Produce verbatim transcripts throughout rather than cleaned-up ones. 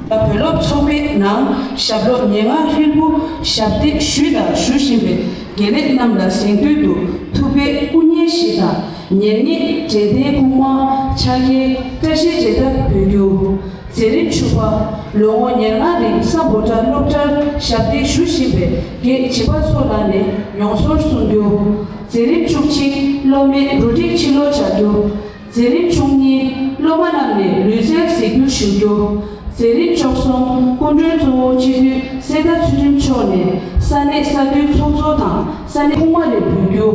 བོད་སློབ་ཚོགས་པའི་ནང་ཞབས་ལོ་ཉེར་ལྔ་ཧྲིལ་པོ་ཞབས་འདེགས་ཞུས་དང་ཞུ་བཞིན་པའི་དགེ་ལས་རྣམས་ལ་གཟེངས་བསྟོད་དུ་ཐུབ་པའི་སྐུ་བརྙན་ཞིག་དང་། ཉེར་གཉིས་དྲན་རྟེན་སྐུ་དམར་ཕྱག་འཁྱེར་བཀྲ་ཤིས་རྒྱལ་དར་འབུལ་རྒྱུ། མཛད་རིམ་བཅུ་པ། ལོ་ངོ་ཉེར་ལྔ་རིང་ས་བོ་ཊ་སློབ་གྲྭར་ཞབས་འདེགས་ཞུ་བཞིན་པའི་རྒན་བྱིས་པ་ཚོ་ལ་ནས་མྱོང་ཚོར་གསུང་རྒྱུ། མཛད་རིམ་བཅུ་གཅིག། སློབ་མའི་རུ་སྒྲིག་ཕྱིར་སློག་བྱ་རྒྱུ། མཛད་རིམ་བཅུ་གཉིས། སློབ་མ་རྣམས་ནས་ལུས་རྩལ་གཟིགས་འབུལ་ཞུ་རྒྱུ། མཛད་རིམ་བཅུ་གསུམ། སྐུ་མགྲོན་གཙོ་བོ་སྤྱི་འཐུས་གསེར་རྟ་ཚུལ་ཁྲིམས་མཆོག་ནས་ས་གནས་ས་འཐུས་ཚོགས་གཙོ་དང་ས་གནས་ཁོངས་མ་ལ་འབུལ་རྒྱུ།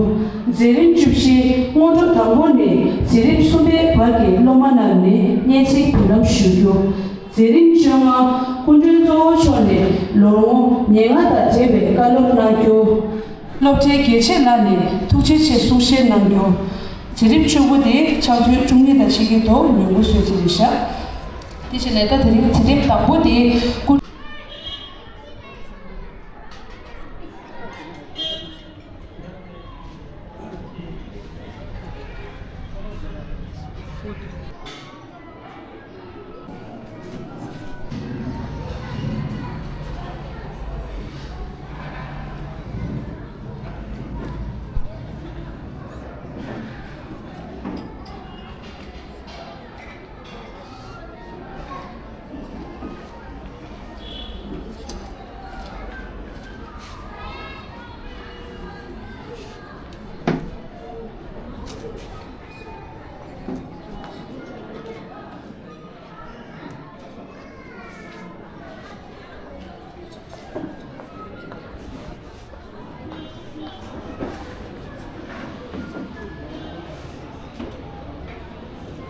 མཛད་རིམ་བཅུ་བཞི། སྔོན་འགྲོ་དང་པོ་ནས་མཛད་རིམ་གསུམ་པའི་བར་གྱི་སློབ་མ་རྣམས་ནས་སྙན་ཚིག་འབུལ་ལམ་ཞུ་རྒྱུ། མཛད་རིམ་བཅོ་ལྔ། སྐུ་མགྲོན་གཙོ་བོ་མཆོག་ནས་ལོ་ངོ་ཉེར་ལྔ་དང་འབྲེལ་བའི་བཀའ་སློབ་གནང་རྒྱུ། སློབ་གྲྭའི་དགེ་ཆེ་ལགས་ནས་ཐུགས་རྗེ་ཆེ་གསུང་བཤད་གནང་རྒྱུ། མཛད་རིམ་བཅུ་དགུ་དེ་ཕྱག་ཚོད་བཅུ་གཉིས་དང་ཕྱེད་ཀའི་ཐོག་ཉིན་གུང་གསོལ་རྩིས་རེད་ཤག་དེ་བཞིན་ལས་ཀ་དེ་རིང་མཛད་རིམ་དང་པོ་དེ་སྐུ།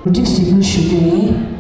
གོ་སྒྲིག་ཞུ་རྒྱུ་ཡིན།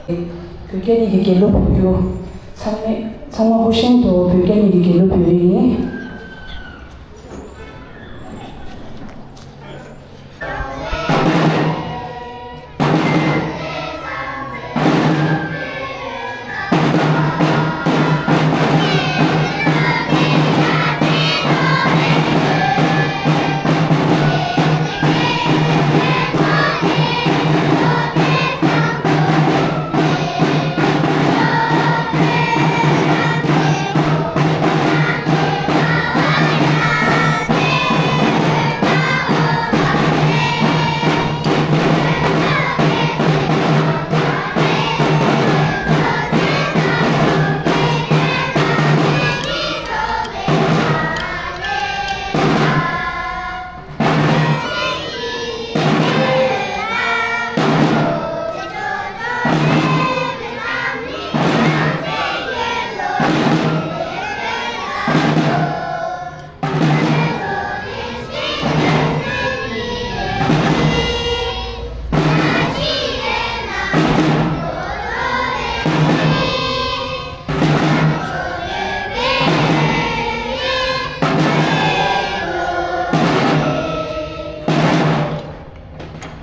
བོད་རྒྱ་གཉིས་ཀྱི་དགེ་སློབ་ཕུལ་རྒྱུ། ཚང་མས་ཚང་མ་སྐུ་བཞེངས་དུ་བོད་རྒྱ་གཉིས་ཀྱི་དགེ་སློབ་ཕུལ་ཡིན།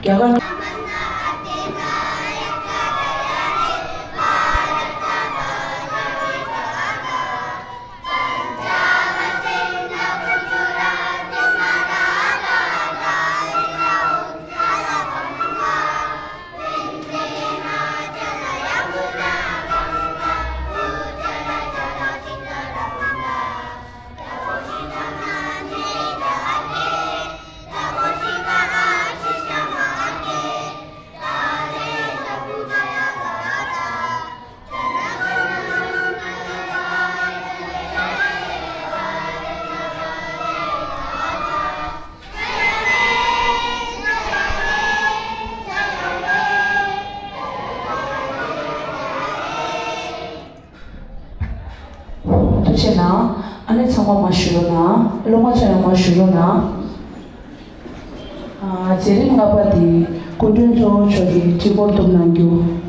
རྒྱ་གར། ཐུགས་རྗེ་གནང་། ཨ་ནེ་ཚང་མ་མར་བཞུགས་རོགས་གནང་། སློབ་མ་ཚོ་ཡང་མར་བཞུགས་རོགས་གནང་། ཨ། མཛད་རིམ་ལྔ་པ་དེ་སྐུ་མགྲོན་གཙོ་བོ་མཆོག་གིས་སྤྲི་གོར་གཏུབ་གནང་རྒྱུ།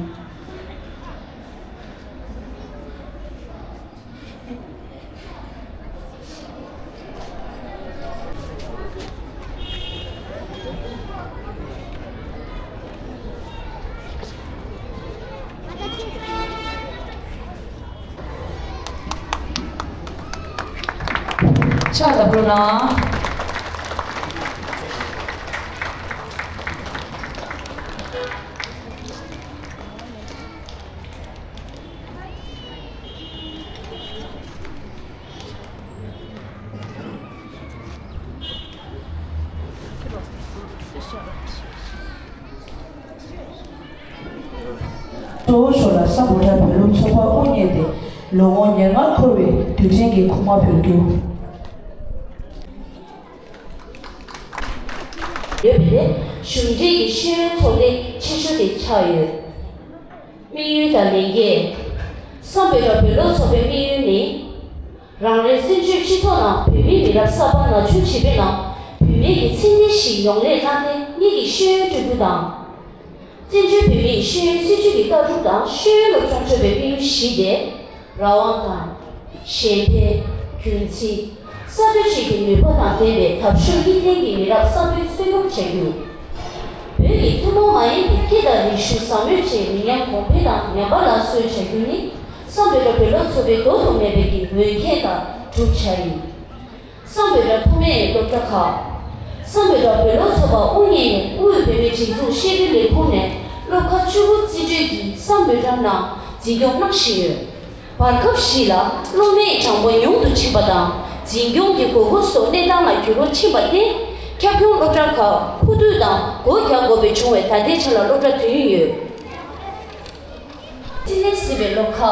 ཕྱག་ལ་འགྲོ་ན། གཙོ་བོ་ཞོར་ལ་སམ་བྷོ་ཊ་བོད་སློབ་ཚོགས་པ་དབུ་བརྙེས་ཏེ་ལོ་ངོ་ཉེར་ལྔ་འཁོར་བའི་དུས་དྲན་གྱི་ཁུག་མ་ཕུལ་རྒྱུ། ཡོད་པ་དེ་གཞུང་འབྲེལ་གྱི་ཤེས་ཡོན་ཚོགས་སྡེ་ཆེ་ཤོས་དེ་ཆགས་ཡོད། དམིགས་ཡུལ་དང་ལས་འགན། སམ་བྷོ་ཊ་བོད་སློབ་ཚོགས་པའི་དམིགས་ཡུལ་ནི། རང་རེའི་བཙན་བྱོལ་སྤྱི་ཚོགས་ནང་བོད་མིའི་མི་རབས་གསར་པ་ན་ཆུང་བྱིས་པའི་ནང་བུད་མེད་ཀྱི་མཚན་སྙན་ཞིག་ཡོང་སླད་གནང་མཁན་གཉིས་ཀྱི་ཤེས་ཡོན་སྤྲོད་རྒྱུ་དང་། བཙན་བྱོལ་བོད་མིའི་ཤེས་ཡོན་སྲིད་བྱུས་ཀྱི་ལྟ་གྲུབ་དང་ཤེས་ཡོན་སློབ་སྦྱོང་སྤྲོད་པའི་དམིགས་ཡུལ་བཞི་སྟེ། རང་དབང་དང་། གཞན་ཕན། རྒྱུན་འཛིན། གསར་གཏོད་བཅས་ཀྱི་ནུས་པ་དང་ལྡན་པའི་འཐབ་ཕྱོགས་གཉིས་ལྡན་གྱི་མི་རབས་གསར་པའི་གསོན་སྐྱོང་བྱ་རྒྱུ། བོད་ཀྱི་ཐུན་མོང་མ་ཡིན་པའི་སྐད་དང་རིག་གཞུང་ཟབ་མོ་བཅས་མི་ཉམས་གོང་འཕེལ་དང་ཉམས་པ་སླར་གསོ་བྱ་རྒྱུ་ནི་སམ་བྷོ་ཊ་བོད་སློབ་ཚོགས་པའི་ལྡོག་ཏུ་མེད་པའི་གི་འོས་འགན་དང་བསྒྲུབ་བྱ་ཡིན། སམ་བྷོ་ཊ་ཐོག་མའི་སློབ་གྲྭ་ཁག་སམ་བྷོ་ཊ་བོད་སློབ་ཚོགས་པ་དབུ་བརྙེས་ནས་དབུས་བོད་མིའི་སྒྲིག་འཛུགས་ཤེས་རིག་ལས་ཁུངས་ནས་སློབ་ཁག་བཅུ་དགུ་རྩིས་སྤྲོད་ཀྱིས་སམ་བྷོ་ཊ་ནང་འཛིན་སྐྱོང་གནང་བཞིན་ཡོད། བར་སྐབས་ཤིག་ལ་སློབ་མའི་གྲངས་འབོར་ཉུང་དུ་ཕྱིན་པ་དང་འཛིན་སྐྱོང་གི་དགོས་མཁོ་སོགས་གནས་སྟངས་ལ་འགྱུར་བ་ཕྱིན་པར་བརྟེན། ཁྱབ་ཁོངས་སློབ་གྲྭ་ཁག་ཁུ་བསྡུ་དང་སྒོ་རྒྱག་དགོས་པའི་བྱུང་བས་ད་ལྟའི་ཆ་ལ་སློབ་གྲྭ་བདུན་ཡོད། སྲིད་བློན་ཟིན་པའི་སློབ་ཁག་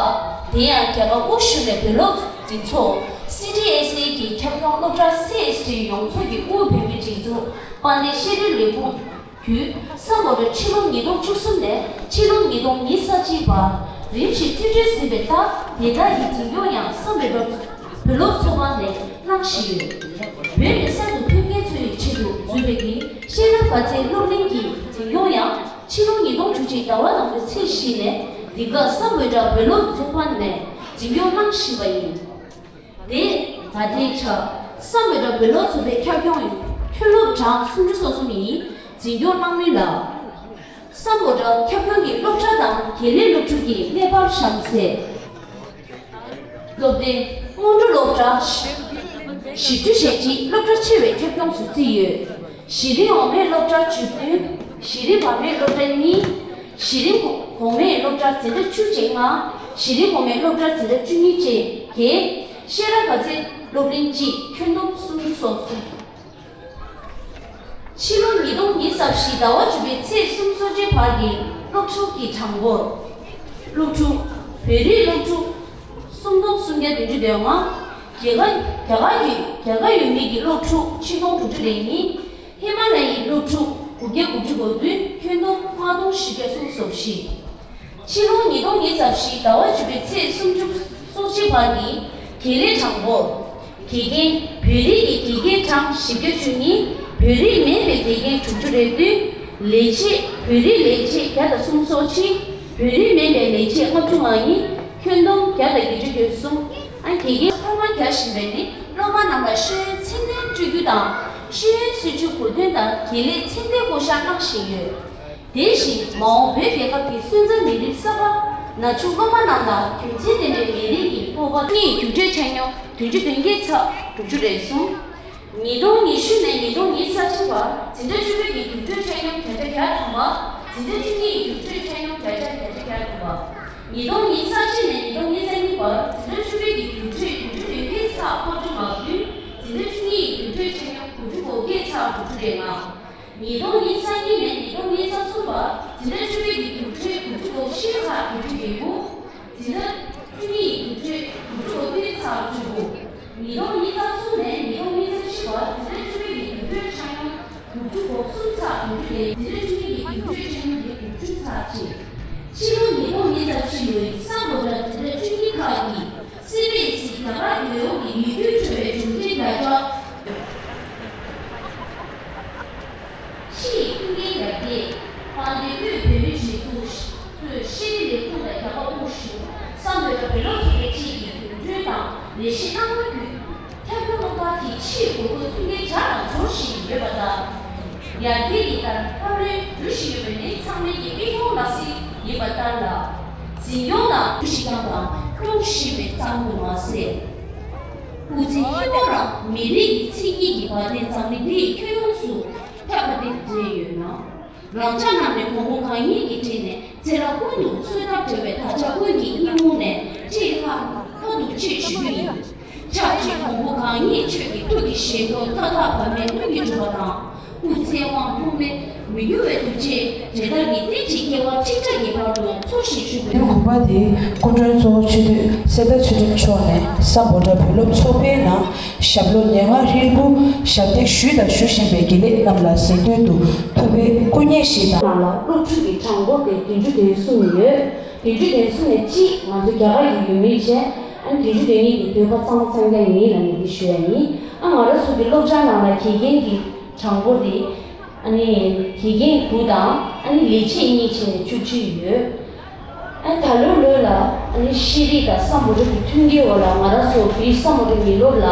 དེ་ཡང་རྒྱ་གར་དབུ་བཞུགས་ནས་བོད་སློབ་འཛིན་ཚོགས་སི་ཊི་ཨེ་སི་ཨེ་ཀྱི་ཁྱབ་ཁོངས་སློབ་གྲྭ་སི་ཨེ་སི་ཊི་ཡོངས་རྫོགས་ཀྱི་དབུས་བོད་མིའི་སྒྲིག་འཛུགས་དཔལ་ལྡན་ཤེས་རིག་ལས་ཁུངས་བརྒྱུད་སམ་བྷོ་ཊ་ཕྱི་ལོ་ཉིས་སྟོང་བཅུ་གསུམ་ནས་ཕྱི་ལོ་ཉིས་སྟོང་ཉི་ཤུ་རྩ་གཅིག་བར་རིམ་བཞིན་རྩིས་སྤྲོད་ཟིན་པའི་རྟགས་དེ་དག་གི་འཛིན་སྐྱོང་ཡང་སམ་བྷོ་ཊ་བོད་སློབ་ཚོགས་པ་ནས་གནང་བཞིན་ཡོད། བོད་ནས་གསར་དུ་ཐོན་མཁན་ཚོའི་ཆེད་དུ་འཛུགས་པའི་གི་ཤེས་རབ་དགའ་ཚལ་སློབ་གླིང་གི་འཛིན་སྐྱོང་ཡང་ཕྱི་ལོ་ཉིས་སྟོང་བཅུ་གཅིག་ཟླ་བ་དང་པོའི་ཚེས་བཞི་ནས་འདི་ག་སམ་བྷོ་ཊ་བོད་སློབ་ཚོགས་པ་ནས་འཛིན་སྐྱོང་གནང་བཞིན་པ་ཡིན། དེ་ད་ལྟའི་ཆར་སམ་བྷོ་ཊ་བོད་སློབ་ཚོགས་པའི་ཁྱབ་ཁོངས་ཁྱོན་སློབ་གྲངས་སུམ་ཅུ་སོ་གསུམ་ཡིས་འཛིན་སྐྱོང་གནང་མུས་ལ། སམ་བྷོ་ཊ་ཁྱབ་ཁོངས་ཀྱི་སློབ་གྲྭ་དང་དགེ་ལས་སློབ་ཕྲུག་གི་གནས་བབ་གཤམ་གསལ། སློབ་སྡེ། སྔོན་འགྲོ་སློབ་གྲྭ་བཞི་བཅུ་ཞེ་གཅིག་སློབ་གྲྭ་ཆེ་བའི་ཁྱབ་ཁོངས་སུ་བརྩིས་ཡོད། གཞི་རིམ་འོག་མའི་སློབ་གྲྭ་བཅུ་བདུན། གཞི་རིམ་བར་མའི་སློབ་གྲྭ་གཉིས། གཞི་རིམ་གོང་མའི་སློབ་གྲྭ་འཛིན་གྲྭ་བཅུ་ཅན་ལྔ། གཞི་རིམ་གོང་མའི་སློབ་གྲྭ་འཛིན་གྲྭ་བཅུ་གཉིས་ཅན་བརྒྱད། ཤེས་རབ་དགའ་ཚལ་སློབ་གླིང་གཅིག་ཁྱོན་བསྡོམས་སུམ་ཅུ་སོ་གསུམ། ཕྱི་ལོ་ཉིས་སྟོང་ཉི་ཤུ་རྩ་བཞི་ཟླ་བ་བཅུ་པའི་ཚེས་གསུམ་གསོ་བྱེད་བར་གྱི་སློབ་ཕྲུག་གི་གྲངས་འབོར། སློབ་ཕྲུག་བོད་རིགས་སློབ་ཕྲུག་སུམ་སྟོང་སུམ་བརྒྱ་བདུན་ཅུ་དོན་ལྔ། རྒྱ་གར་རྒྱ་གར་གྱི་རྒྱ་གར་ཡུལ་མི་གི་སློབ་ཕྲུག་ཆིག་སྟོང་དྲུག་ཅུ་རེ་གཉིས། ཧི་མ་ལ་ཡའི་སློབ་ཕྲུག་དགུ་བརྒྱ་དགུ་བཅུ་གོ་བདུན། ཁྱོན་བསྡོམས་ལྔ་སྟོང་བཞི་བརྒྱ་སུམ་ཅུ་སོ་བཞི། ཕྱི་ལོ་ཉིས་སྟོང་ཉི་ཤུ་རྩ་བཞི་ཟླ་བ་བཅུ་པའི་ཚེས་སུམ་ཅུ་སོ་གཅིག་བར་གྱི་དགེ་ལས་གྲངས་འབོར། དགེ་རྒན། བོད་རིགས་ཀྱི་དགེ་རྒན་གྲངས་བཞི་བརྒྱ་བཅུ་གཉིས། བོད་རིགས་མིན་པའི་དགེ་རྒན་དྲུག་ཅུ་རེ་བདུན། ལས་བྱེད། བོད་རིགས་ལས་བྱེད་བརྒྱ་དང་སུམ་ཅུ་སོ་གཅིག་བོད་རིགས་མིན་པའི་ལས་བྱེད་ལྔ་བཅུ་ང་གཉིས། ཁྱོན་བསྡོམས་བརྒྱ་དང་བརྒྱད་ཅུ་གྱ་གསུམ། ཨ། དགེ་རྒན་ཐོག་མར་རྒྱག་བཞིན་པའི་ནི་སློབ་མ་རྣམས་ལ་ཤེས་ཡོན་ཚད་ལྡན་སྤྲོད་རྒྱུ་དང་། ཤེས་ཡོན་སྲིད་བྱུས་གོ་དོན་དང་དགེ་ལས་ཚད་ལྡན་བསྐོ་བཞག་གནང་བཞིན་ཡོད། དེ་བཞིན་མ་འོངས་བོད་རྒྱལ་ཁབ་ཀྱི་སོན་རྩ་མི་རིགས་གསར་པ་ན་ཆུང་སློབ་མ་རྣམས་ལ་རྒྱུ་མཚན་ལྡན་པའི་མི་རིགས་ཀྱི་སྤོབས་པ། གཉིས། རྒྱུགས་སྤྲོད་ཆ་སྙོམས་དོན་ཅུ་དོན་བརྒྱད་ཚེག་དྲུག་ཅུ་རེ་གསུམ། ཉིས་སྟོང་ཉི་ཤུ་ནས་ཉིས་སྟོང་ཉི་ཤུ་རྩ་གཅིག་བར་འཛིན་གྲྭ་བཅུ་པའི་གི་རྒྱུགས་སྤྲོད་ཆ་སྙོམས་བརྒྱ་ཆ་བརྒྱ་ཐམ་པ། འཛིན་གྲྭ་བཅུ་གཉིས་ཀྱི་རྒྱུགས་སྤྲོད་ཆ་སྙོམས་བརྒྱ་ཆ་བརྒྱ་ཆ་བརྒྱ་ཐམ་པ། ཉིས་སྟོང་ཉི་ཤུ་རྩ་གཅིག་ནས་ཉིས་སྟོང་ཉི་ཤུ་རྩ་གཉིས་བར་འཛིན་གྲྭ་བཅུ་པའི་གི་རྒྱུགས་སྤྲོད་དགུ་བཅུ་དོན་བརྒྱད་ཚེག་སུམ་ཅུ་མ་བདུན། འཛིན་གྲྭ་བཅུ་གཉིས་ཀྱི་རྒྱུགས་སྤྲོད་ཆ་སྙོམས་དགུ་བཅུ་གོ་བརྒྱད་ཚེག་དྲུག་ཅུ་རེ་ལྔ། ཉིས་སྟོང་ཉི་ཤུ་རྩ་གཉིས་ནས་ཉིས་སྟོང་ཉི་ཤུ་རྩ་གསུམ་བར་འཛིན་གྲྭ་བཅུ་པའི་གི་རྒྱུགས་སྤྲོད་དགུ་བཅུ་གོ་བཞི་ཚེག་དྲུག་ཅུ་གོ་དགུ། འཛིན་གྲྭ་བཅུ་གཉིས་རྒྱུགས་སྤྲོད་དགུ་བཅུ་གོ་བདུན་ཚེག་བཅུ་དགུ། ཉིས་སྟོང་ཉི་ཤུ་རྩ་གསུམ་ནས་ཉིས་སྟོང་ཉི་ཤུ་རྩ་བཞི་བར་འཛིན་གྲྭ་བཅུ་པའི་གི་རྒྱུགས་སྤྲོད་ཆ་སྙོམས་དགུ་བཅུ་གོ་གསུམ་ཚེག་དྲུག་ཅུ་རེ། འཛིན་གྲྭ་བཅུ་གཉིས་ཀྱི་རྒྱུགས་སྤྲོད་ཆ་སྙོམས་དེ་དགུ་བཅུ་ཚེག་གཅིག། ཕྱི་ལོ་ཉིས་སྟོང་ཉི་ཤུ་རྩ་བཞི་ལོའི་སམ་བྷོ་ཊ་འཛིན་གྲྭ་བཅུ་གཉིས་ཁག་གི་སི་བི་ཨེས་ཨི་རྒྱ་གར་རྒྱལ་ཡོངས་ཀྱི་ཡིག་རྒྱུགས་འཕྲོད་པའི་གྲུབ་འབྲས་བརྒྱ་ཆ། ཕྱིའི་མཐུན་རྐྱེན་ཡར་རྒྱས། དཔལ་ལྡན་དབུས་བོད་མིའི་སྒྲིག་འཛུགས་ཚོས་ཤེས་རིག་ལས་ཁུངས་དང་རྒྱབ་ཁབ་དབུ་བཞུགས་སམ་བྷོ་ཊ་བོད་སློབ་ཚོགས་པའི་ཆེད་ཀྱི་རྒྱུགས་སྤྲོད་དང་ལས་གཞི་སྣ་མང་བརྒྱུད། ཁྱབ་ཁོངས་སློབ་གྲྭ་དེ་ཕྱིའི་དགོས་མཁོ་མཐུན་རྐྱེན་དྲག་ལ་འབྱོར་བཞིན་ཡོད་པ་དང་། ཡར་རྒྱས་ཀྱི་ལྟར་ཕབ་ལེན་འགྲུབ་བཞིན་ཡོད་པ་ནི་ཚང་མས་ཀྱིས་མིག་མཐོང་ལག་ཟིན་ཡིན་པ་ལྟར་ལ། འཛིན་སྐྱོང་དང་ཤེས་ཀྱང་དང་སྐྱོང་བཞིན་པའི་ཙམ་དུ་མ་ཟད། སྐུ་ཚེ་ཧེ་མ་རང་མི་རིགས་ཀྱི་མཚན་ཉིད་ཀྱི་བར་གདན་འཛམ་གླིང་འདིའི་ཁྱོན་ཡོངས་སུ་ཁྱབ་པ་དེ་མཛད་ཡོད་ན། རང་ཅག་རྣམས་ནས་གོང་འོག་གང་ཉིད་ཀྱི་གྲས་ནས་ཚེ་རབས་ཀུན་ཏུ་འཚོ་ཐབས་བྲལ་བའི་དར་ཆ་ཀུན་གྱི་སྙིང་རླུང་ནས་བཀྲེས་ཁ་ཁ་ཐུག་ཆེ་ཞུ་རྒྱུ་ཡིན། ཕྱག་བྱེད་གོང་འོག་གང་ཉིད་ཆོས་ཀྱི་ཐུགས་ཀྱི་བཞེད་དོན་མཐའ་དག་བར་མའི་སྣོད་ཀྱིས་གྲུབ་པ་དང་། སྐུ་ཚེ་དབང་ཐོགས་མེད་མི་འགྱུར་བའི་ཐུགས་རྗེ་འབྲེལ་ཐག་གི་རྟེན་ཅིག་སྐྱེ་བ་ཆིག་ཕྲ་གི་བར་དུ་འཚོ་ཞིང་བཞུགས་པའི། དགོངས་པ་དེ་སྐུ་མགྲོན་གཙོ་བོ་ཆོས་སྡེ་གསེར་རྟ་ཚུལ་ཁྲིམས་མཆོག་ནས་སམ་བྷོ་ཊ་བོད་སློབ་ཚོགས་པའི་ནང་ཞབས་ལོ་ཉེར་ལྔ་ཧྲིལ་པོ་ཞབས་འདེགས་ཞུས་དང་ཞུ་བཞིན་པའི་དགེ་ལས་རྣམས་ལ་གཟེངས་བསྟོད་དུ་ཐུབ་པའི་སྐུ་བརྙན་ཞིག་དང་། ནང་ལ་སློབ་ཕྲུག་གི་གྲངས་འབོར་དེ་བདུན་ཅུ་དོན་གསུམ་ཡོད། བདུན་ཅུ་དོན་གསུམ་ནས་གཅིག་ང་ཚོ་རྒྱ་གར་གྱི་ཡུལ་མི་བྱས། ཨ་ནི་བདུན་ཅུ་དོན་གཉིས་དེ་བོད་པ་གཙང་མ་གཙང་རྐྱང་ཡིན་ལབ་ནས་འདི་ཞུ་ཡ་ཡིན། ཨ་ང་རང་ཚོ་གི་སློབ་གྲྭ་ནང་ལ་དགེ་རྒན་གྱི་གྲངས་འབོར་དེ། ཨ་ནི་དགེ་རྒན་དགུ་དང་ཨ་ནི་ལས་བྱེད་གཉིས་བྱས་ནས་བཅུ་གཅིག་ཡོད། ཨ་ད་ལོའི་ལོ་ལ་ཨ་ནི་ཤེས་རིག་དང་སམ་བྷོ་ཊ་གི་མཐུན་རྐྱེན་འོག་ལ་ང་རང་ཚོ་བོད་སམ་བྷོ་ཊ་མི་སློབ་ལ་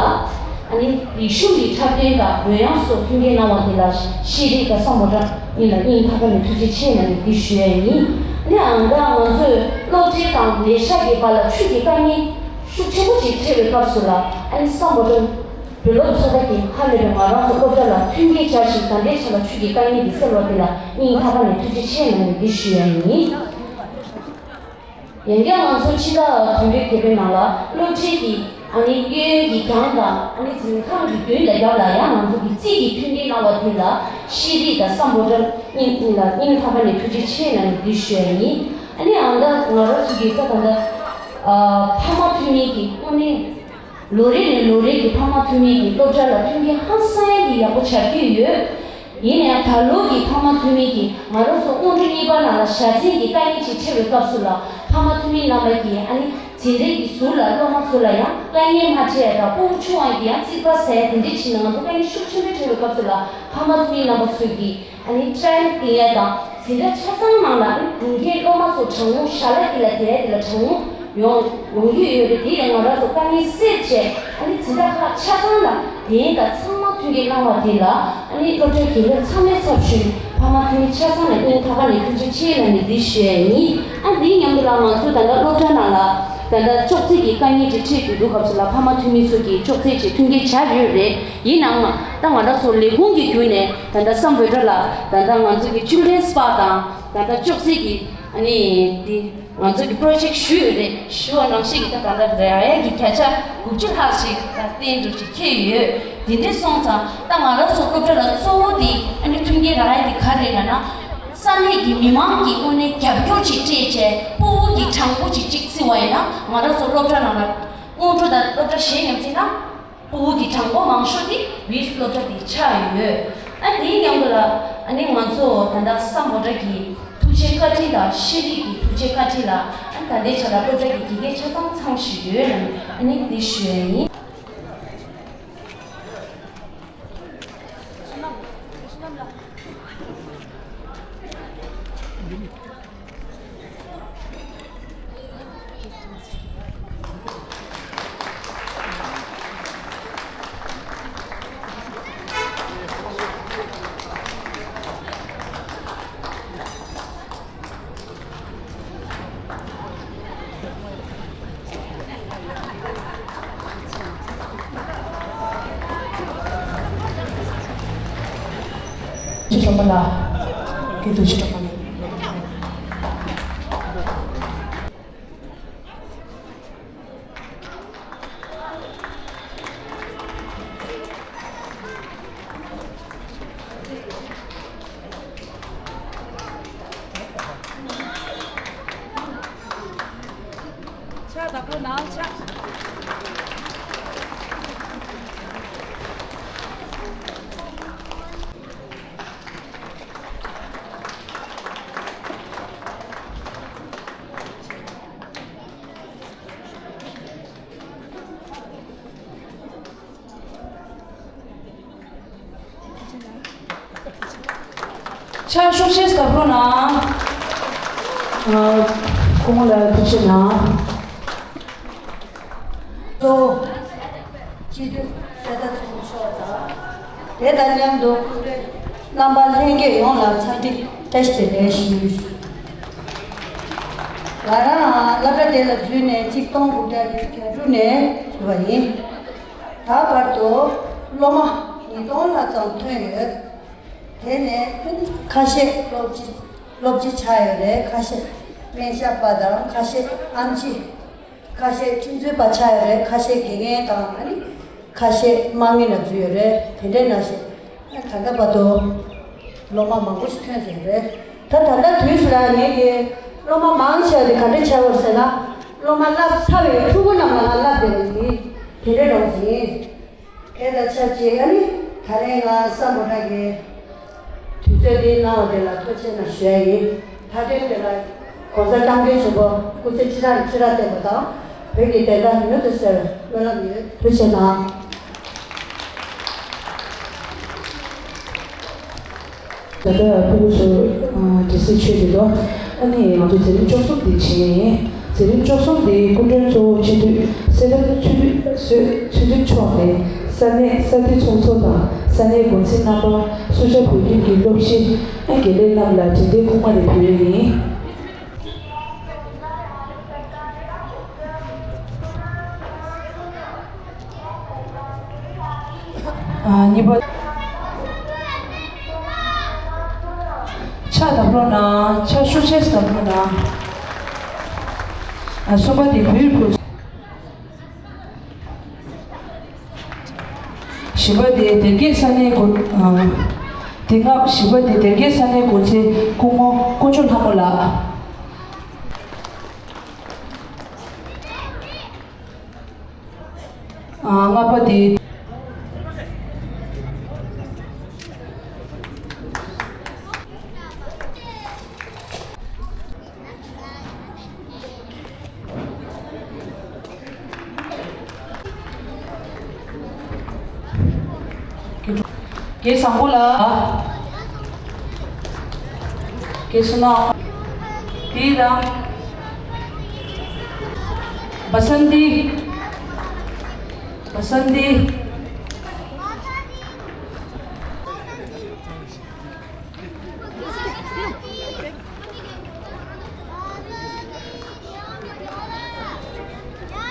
ཨ་ནི་རིག་གཞུང་གི་འཁྲབ་སྟོན་དང་ལོ་གཡང་སོགས་མཐུན་རྐྱེན་གནང་བ་དེ་ལ་ཤེས་རིག་དང་སམ་བྷོ་ཊ་གཉིས་ལ་སྙིང་ཐག་པ་ནས་ཐུགས་རྗེ་ཆེ་ལབ་ནས་འདི་ཞུ་ཡ་ཡིན། ཨ་ནི་ཨང་ད་ང་ཚོས་སློབ་གྲྭ་དང་ལས་ཤག་གི་བར་ལ་ཆུ་གི་དཀའ་ངལ་ཤུགས་ཆེན་པོ་ཅིག་འཕྲད་པའི་སྐབས་སུ་ལ་ཨ་ནི་སམ་བྷོ་ཊ་བོད་སློབ་ཚོགས་པ་གིས་ཧ་ལས་པའི་ང་རང་ཚོ་སློབ་གྲྭ་ལ་མཐུན་རྐྱེན་སྦྱར་ཞིང་ད་ལྟའི་ཆ་ལ་ཆུ་གི་དཀའ་ངལ་འདི་སེལ་བ་དེ་ལ་སྙིང་ཐག་པ་ནས་ཐུགས་རྗེ་ཆེ་ལབ་ནས་འདི་ཞུ་ཡ་ཡིན། ཡང་བསྐྱར་ང་ཚོ་ཕྱི་ཟླ་དོན་གྲུབ་བརྒྱད་པའི་ནང་ལ་སློབ་གྲྭའི་གི་ཨ་ནི་གཡས་གཡོན་གྱི་གྱང་དང་ཨ་ནི་འཛིན་ཁང་གི་མདུན་ལ་རྒྱབ་ལ་ཡང་ང་ཚོ་གི་རྩིས་ཀྱི་མཐུན་རྐྱེན་གནང་བ་དེ་ལ་ཤེས་རིག་དང་སམ་བྷོ་ཊ་གཉིས་ལ་སྙིང་ཐག་པ་ནས་ཐུགས་རྗེ་ཆེ་ལབ་ནས་འདི་ཞུ་ཡ་ཡིན། ཨ་ནི་ཨང་ད་ང་རང་ཚོ་གི་ད་ད་ད་ཕ་མ་འཐུས་མི་གི་དངོས་གནས། ལོ་རེ་ནས་ལོ་རེ་གི་ཕ་མ་འཐུས་མི་གི་སློབ་གྲྭ་ལ་མཐུན་རྐྱེན་ཧང་སང་ཡ་གི་ཡག་པོ་ཆགས་ཀྱི་ཡོད། ཡིན་ན་ཡང་ད་ལོ་གི་ཕ་མ་འཐུས་མི་གི་ང་རང་ཚོ་སྔོན་འགྲོ་གཉིས་པ་ནང་ལ་བཞག་འཛིན་གྱི་དཀའ་ངལ་ཅིག་འཕྲད་པའི་སྐབས་སུ་ལ་ཕ་མ་འཐུས་མི་རྣམ་པ་གིས་ཨ་ནི་འཛིན་གྲྭའི་གི་ཟུར་ལ་སློབ་མ་ཚོ་ལ་ཡང་དཀའ་ངལ་མ་འཕྲད་ཡ་དང་སྤོ་བོ་ཆུང་བ་གི་ཡང་རྩིས་པ་ཟེར་དེ་འདྲས་བྱས་ན་ང་ཚོ་དཀའ་ངལ་ཤུགས་ཆེན་པོ་འཕྲད་པའི་སྐབས་སུ་ལ་ཕ་མ་འཐུས་མི་རྣམ་པ་ཚོས་ཀྱིས། ཨ་ནི་ཊ་རེལ་སྟོན་ཡ་དང་འཛིན་གྲྭ་ཆ་ཚང་ནང་ལ་ཨ་ནི་དགུན་ཁའི་སློབ་མ་ཚོ་གྲང་མོ་ཞལ་ལག་དེ་ལ་དེ་ལ་དེ་ལ་གྲང་མོ་ཡོང་ཡོང་གི་ཡོད་རེད། དེ་ཡང་ང་རང་ཚོ་དཀའ་ངལ་སེལ་བྱས་ཨ་ནི་འཛིན་གྲྭ་ཁག་ཆ་ཚང་ལ་དེ་དང་ཚང་མ་མཐུན་རྐྱེན་གནང་བ་དེ་ལ་ཨ་ནི་སློབ་གྲྭའི་དགེ་རྒན་ཚང་མའི་ཚབ་ཞུས་ཕ་མ་འཐུས་མི་ཆ་ཚང་ལ་སྙིང་ཐག་པ་ནས་ཐུགས་རྗེ་ཆེ་ལབ་ནས་འདི་ཞུ་ཡ་ཡིན། ཨ་འདིའི་མཉམ་དུ་ལ་ང་ཚོ་ད་ལྟ་སློབ་གྲྭ་ནང་ལ་ད་ལྟ་ཅོག་ཙེ་གི་དཀའ་ངལ་ཅིག་འཕྲད་ཀྱི་འདུག་སྐབས་སུ་ལ་ཕ་མ་འཐུས་མི་ཚོ་གིས་ཅོག་ཙེ་ཅིག་མཐུན་རྐྱེན་སྦྱར་ཡོད་རེད། ཡིན་ནའང་ད་ང་རང་ཚོ་ལས་ཁུངས་ཀྱི་བརྒྱུད་ནས་ད་ལྟ་སམ་བྷོ་ཊ་ལ་ད་ལྟ་ང་ཚོ་གི་ཅིལ་ཌེན་སི་པ་དང་ད་ལྟ་ཅོག་ཙེ་གི་ཨ་ནི་དེ་ང་ཚོ་གི་པྲོ་ཇེག་ཞུས་ཡོད་རེད། ཞུ་བ་ནང་བཞིན་གྱི་ད་ད་ལྟ་རག་ཡ་གི་བརྒྱ་ཆ་དགུ་བཅུ་ལྷག་ཞིག་ད་བརྟན་འགྲོ་ཞིག་འཁེལ་ཡོད། དེ་འདྲ་སོང་ཙང་ད་ང་རང་ཚོ་སློབ་གྲྭ་ལ་གཙོ་བོ་དེ་ཨ་ནི་མཐུན་རྐྱེན་རག་ཡ་དེ་ག་རེ་རེད་ལབ་ན། ས་གནས་ཀྱི་མི་མང་གི་དངོས་གནས་རྒྱབ་སྐྱོར་ཅིག་སྤྲད་བྱས་སྤོ་བོ་གི་གྲངས་འབོར་ཅིག་ཅིག་བརྩི་བ་ཡིན་ན་ང་རང་ཚོ་སློབ་གྲྭ་ནང་ལ་སྔོན་འགྲོ་དང་སློབ་གྲྭ་གཞན་མཉམ་བརྩིས་ན། སྤོ་བོ་གི་གྲངས་འབོར་མང་ཤོས་དེ་བོད་སློབ་གྲྭ་དེ་ཆགས་ཡོད། ཨ་དེའི་མཉམ་དུ་ལ་ཨ་ནི་ང་ཚོ་ད་ལྟ་སམ་བྷོ་ཊ་གི་ཐུགས་རྗེ་བཀའ་དྲིན་དང་ཤེས་རིག་གི་ཐུགས་རྗེ་བཀའ་དྲིན་ལ་ཨ་ད་ལྟའི་ཆ་ལ་སློབ་གྲྭ་གི་དགེ་རྒན་ཆ་ཚང་ཚང་བཞིན་ཡོད་ལ་ཨ་ནི་འདི་ཞུ་ཡ་ཡིན། ཆེ་སྒྲོལ་མ་ལགས། རྒན་ཐུགས་རྗེ་ཆེ་སྒྲོལ་མ་ལགས། ཕྱག་བདག་པོ་ནང་ཕྱག་ཕྱག་ཤུགས་ཆེ་བདག་པོ་ནང་། ཨ། སྐུ་ངོ་ལ་ཐུགས་རྗེ་གནང་། གཙོ་བོ། སྤྱི་འཐུས་གསེར་རྟ་མཚོ་མཆོག་དང་། དེ་དང་མཉམ་དུ་སྐུ་མགྲོན་རྣམ་པ་ལྷན་རྒྱས་ཡོངས་ལ་འཚམས་འདྲི་བཀྲ་ཤིས་བདེ་ལེགས་ཞུ། ང་རང་སློབ་གྲྭ་དེ་ལ་འཛུལ་ནས་གཅིག་སྟོང་དགུ་བརྒྱ་བརྒྱད་ཅུ་གྱ་དྲུག་ནས་འཛུལ་བ་ཡིན། ད་བར་དུ་སློབ་མ་ཉིས་སྟོང་ལྷག་ཙམ་ཐོན་ཡོད། དེ་ནས་ཁ་ཤས་སློབ་སྤྱི་སློབ་སྤྱི་ཆགས་ཡོད་རེད། ཁ་ཤས་སྨན་ཞབས་པ་དང་། ཁ་ཤས་ཨེམ་ཆི། ཁ་ཤས་ཁྲིམས་རྩོད་པ་ཆགས་ཡོད་རེད། ཁ་ཤས་དགེ་རྒན་དང་། ཨ་ནི་ཁ་ཤས་དམག་མི་ནང་འཛུལ་ཡོད་རེད། དེ་འདྲའི་ནང་བཞིན་ད་ལྟ་བར་དུ་སློབ་མ་མང་པོ་ཞིག་ཐོན་ཟིན་རེད། ད་ད་ལྟ་དུས་སུ་ལ་ངེད་ཀྱི་སློབ་མ་མང་ཆེ་བ་དེ་ག་འདྲ་ཆགས་ཡོད་ཟེར་ན། སློབ་མ་བསླབ་ཚར་བའི་ཕྲུ་གུ་རྣམས་ལ་ང་བསླབ་བསྡད་པ་ཡིན། དེ་འདྲའི་རོགས་ཡིན། དེ་དང་ཆབས་ཅིག་ཨ་ནི་ད་རེས་ང་སམ་བྷོ་ཊ་གི་དུས་ཚོད་འདི་གནང་བ་དེ་ལ་ཐུགས་རྗེ་གནང་ཞུ་ཡ་ཡིན། མཐའ་དོན་དེ་ལ་༸གོང་ས་༸སྐྱབས་མགོན་ཆེན་པོ་སྐུ་ཚེ་ཁྲི་ཕྲག་ཁྲི་ཕྲག་བརྟན་པ་དང་། བོད་ཀྱི་བདེན་མཐའ་མྱུར་དུ་གསལ་བའི་སྨོན་ལམ་ཡོད། ཐུགས་རྗེ་གནང་། ད་ལྟ་ཕྲུ་གུ་ཚོ་འདྲི་གསེར་མཆོད་ཀྱི་འདུག་ཨ་ནི་ང་ཚོ་མཛད་རིམ་བཅུ་གསུམ་དེ་བྱེད་ཡས་ཡིན། མཛད་རིམ་བཅུ་གསུམ་དེའི་སྐུ་མགྲོན་གཙོ་བོ་སྤྱི་འཐུས་གསེར་ཐར་ཚུལ་ཁྲིམས་ཚུལ་ཁྲིམས་མཆོག་ནས་ས་གནས་ས་འཐུས་ཚོགས་གཙོ་དང་ས་གནས་འགོ་འཛིན་རྣམ་པ། སུ་ཇཱ་བོད་ཁྱིམ་གྱི་སློབ་སྤྱི། ཨ། དགེ་ལས་རྣམས་ལ་དྲིན་ལན་ཁུག་མ་རེ་ཕུལ་ཡས་ཡིན། ཨ། གཉིས་པ། ཕྱག་བརྡབ་རོགས་གནང་། ཕྱག་ཤུགས་ཆེ་བརྡབ་རོགས་གནང་། ཨ། གསུམ་པ་དེ་བོད་ཡིག་ཕུལ། བཞི་པ་དེ་སྡེ་དགེ་ས་གནས་འགོ། ཨ། དེ་སྔ་བཞི་པ་དེ་སྡེ་དགེ་ས་གནས་འགོ་འཛིན་སྐུ་ངོ་དཀོན་མཆོག་ལྷ་མོ་ལགས། ཨ། ལྔ་པ་དེ། རྒན་བཟང་པོ་ལགས། རྒན་བསོད་ནམས། དེའི་རང་། བ་སན་ཏི། བ་སན་ཏི།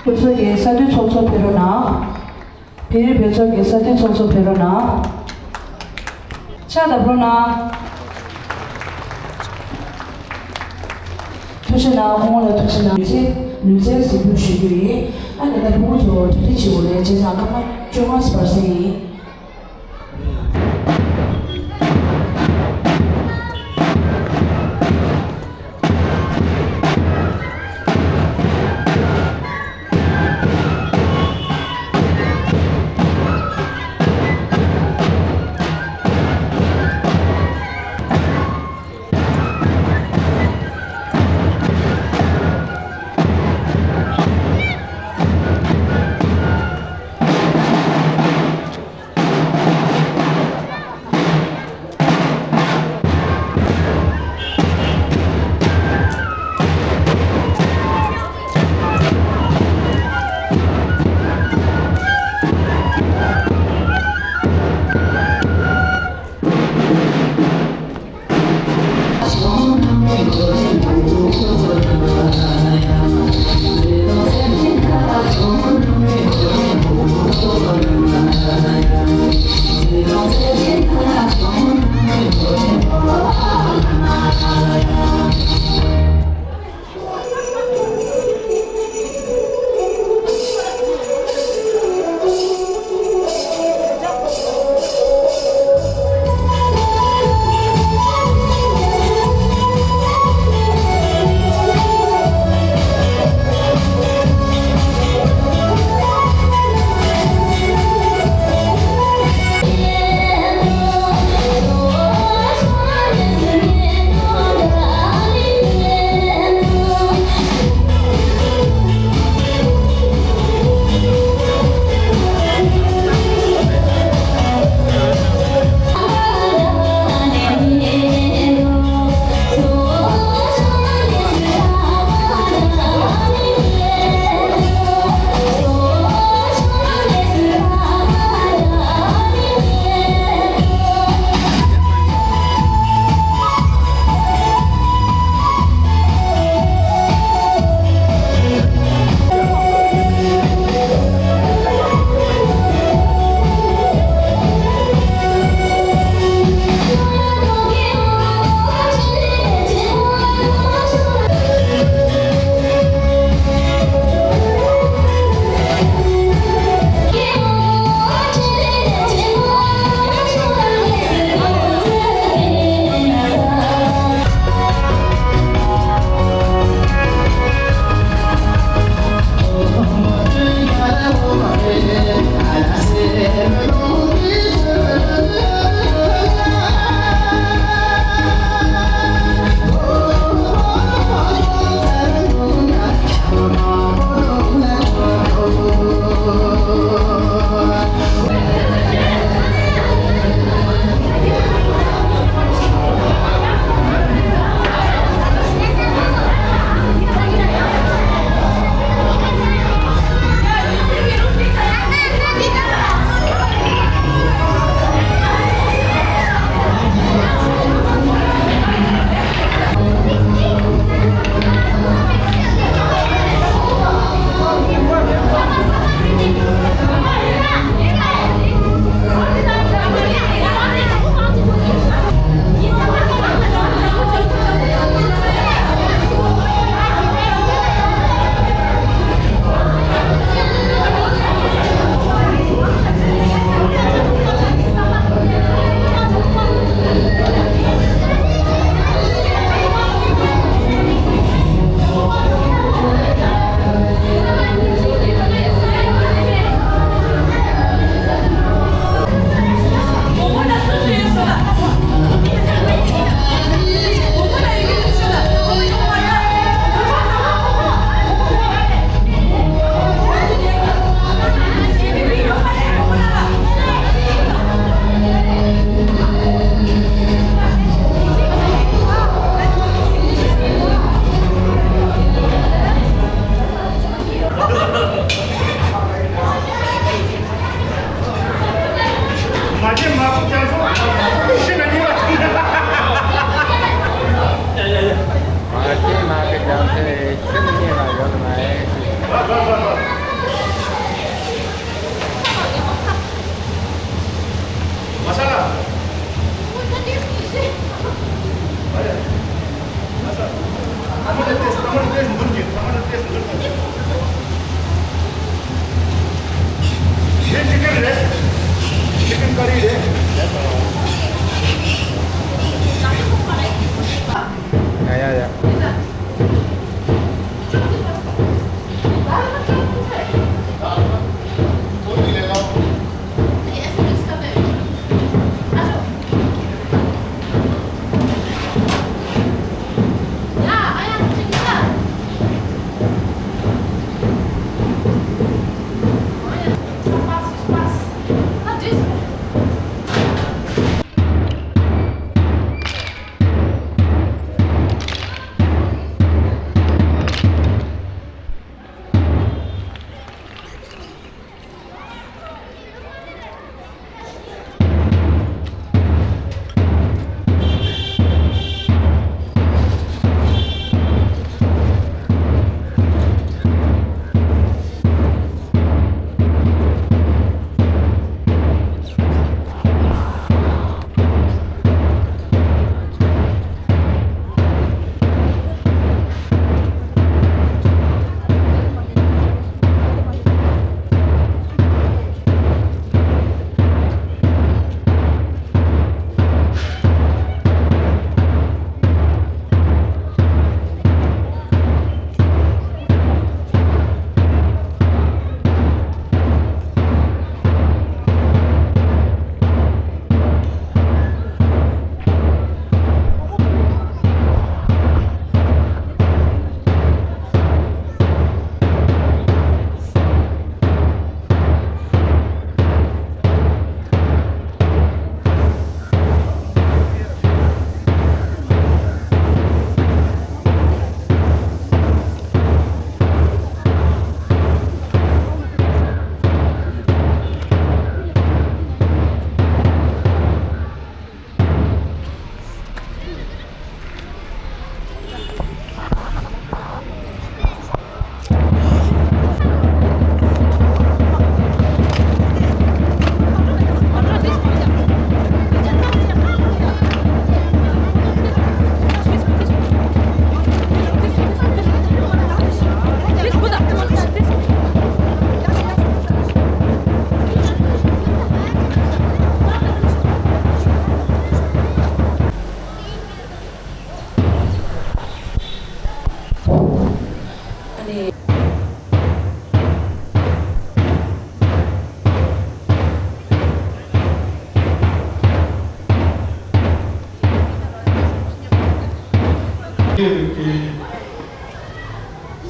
ཁྱོད་ཚོ་གི་ས་འཐུས་ཚོགས་གཙོ་ཕེབས་རོགས་གནང་། བོད་རིགས་སྒེར་ཚོགས་ཀྱི་ས་འཐུས་ཚོགས་གཙོ་ཕེབས་རོགས་གནང་། ཕྱག་བརྡབ་རོགས་གནང་། ཐུགས་རྗེ་གནང་། སྐུ་ངོ་ལ་ཐུགས་རྗེ་གནང་། ལུས་རྩལ་ལུས་རྩལ་གཟིགས་འབུལ་ཞུ་རྒྱུ་ཡིན། ཨ་ནི་ད་ཕྲུ་གུ་ཚོ་གྲ་སྒྲིག་བྱེད་དགོས་རེད། བྱས་ཙང་སྐར་མ་བཅོ་ལྔ་བར་གསེང་ཡིན།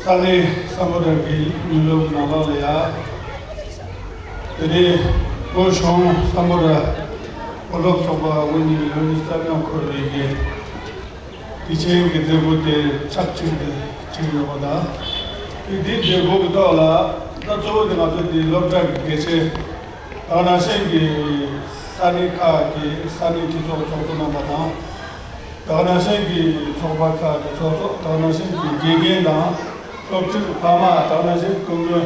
ས་གནས་སམ་བྷོ་ཊ་གི་ཉིན་སློབ་ནང་ལོགས་ལ་ཡ། དེ་ནས་བོད་གཞུང་སམ་བྷོ་ཊ་བོད་སློབ་ཚོགས་པ་དབུ་བརྙེས་ལོ་ཉི་ཤུ་རྩ་ལྔ་འཁོར་བའི་གི་དུས་ཆེན་གྱི་མཛད་སྒོ་དེ་ཆབས་ཅིག་ཏུ་བསྒྲིགས་ཡོད་པ་དང་། དེ་དུས་མཛད་སྒོ་གི་ཐོག་ལ་ད་གཙོ་བོ་དེ་ང་ཚོ་དེ་སློབ་གྲྭ་གི་དགེ་ཆེ། དེ་ནང་བཞིན་གྱི་ས་གནས་ཁག་གི་ས་གནས་གྲོས་ཚོགས་ཚོགས་གཙོ་རྣམ་པ་དང་། དེ་ནང་བཞིན་གྱི་ཚོགས་པ་ཁག་གི་ཚོགས་གཙོ། དེ་ནང་བཞིན་གྱི་དགེ་རྒན་དང་སློབ་ཕྲུག་ཕ་མ། དེ་ནང་བཞིན་སྐུ་ངོ་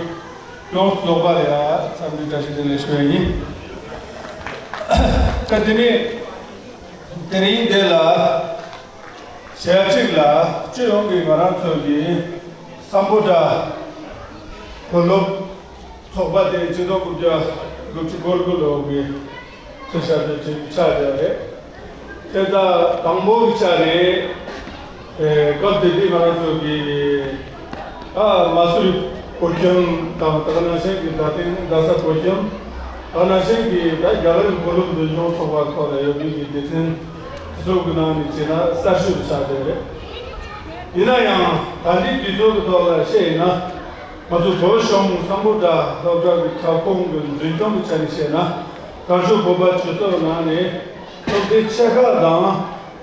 ཡོངས་རྫོགས་པ་ལ་ཡ་འཚམས་འདྲི་བཀྲ་ཤིས་བདེ་ལེགས་ཞུ་ཡ་ཡིན། ད་དེ་ནས་དེ་རིང་འདི་ལ་ཞལ་གཅིག་ལ་སྤྱི་ཡོངས་ཀྱི་ང་རང་ཚོ་གི་སམ་བྷོ་ཊ་བོད་སློབ་ཚོགས་པ་དེ་ཆིག་སྟོང་དགུ་བརྒྱ་དགུ་བཅུ་གོ་དགུ་ལོ་གི་ཚེས་ཞག་བདུན་ཅིག་ཆགས་བསྡད་རེད། དེ་ད་དང་པོ་གི་ཆ་ནས་ཨེ་སྐབས་དེ་དུས་ང་རང་ཚོ་གི་ཨ་མ་སུ་རི་བོད་ཁྱིམ་དང་། དེ་ནང་བཞིན་གྱི་རྡ་སྟེང་རྡ་ས་བོད་ཁྱིམ། དེ་ནང་བཞིན་གྱི་ད་རྒྱ་གར་བོད་སློབ་འཛིན་སྐྱོང་ཚོགས་པ་ཁག་ལ་ཡོད་པའི་གི་སྡེ་ཚན་དེ་ཚོ་གི་ནང་ནས་བྱས་ན་གསར་ཤོས་ཆགས་བསྡད་རེད། ཡིན་ན་ཡང་ད་ལྟའི་དུས་ཚོད་ཀྱི་ཐོག་ལ་བཤད་ཡིན་ན། ང་ཚོ་བོད་གཞུང་སམ་བྷོ་ཊ་སློབ་གྲྭ་གི་ཁྱབ་ཁོངས་ཀྱི་འཛིན་སྐྱོང་གི་ཆ་ནས་བཤད་ན། བཙན་བྱོལ་བོད་པ་སྤྱི་ཚོགས་ནང་ནས་སློབ་དེབ་ཆེ་ཁག་དང་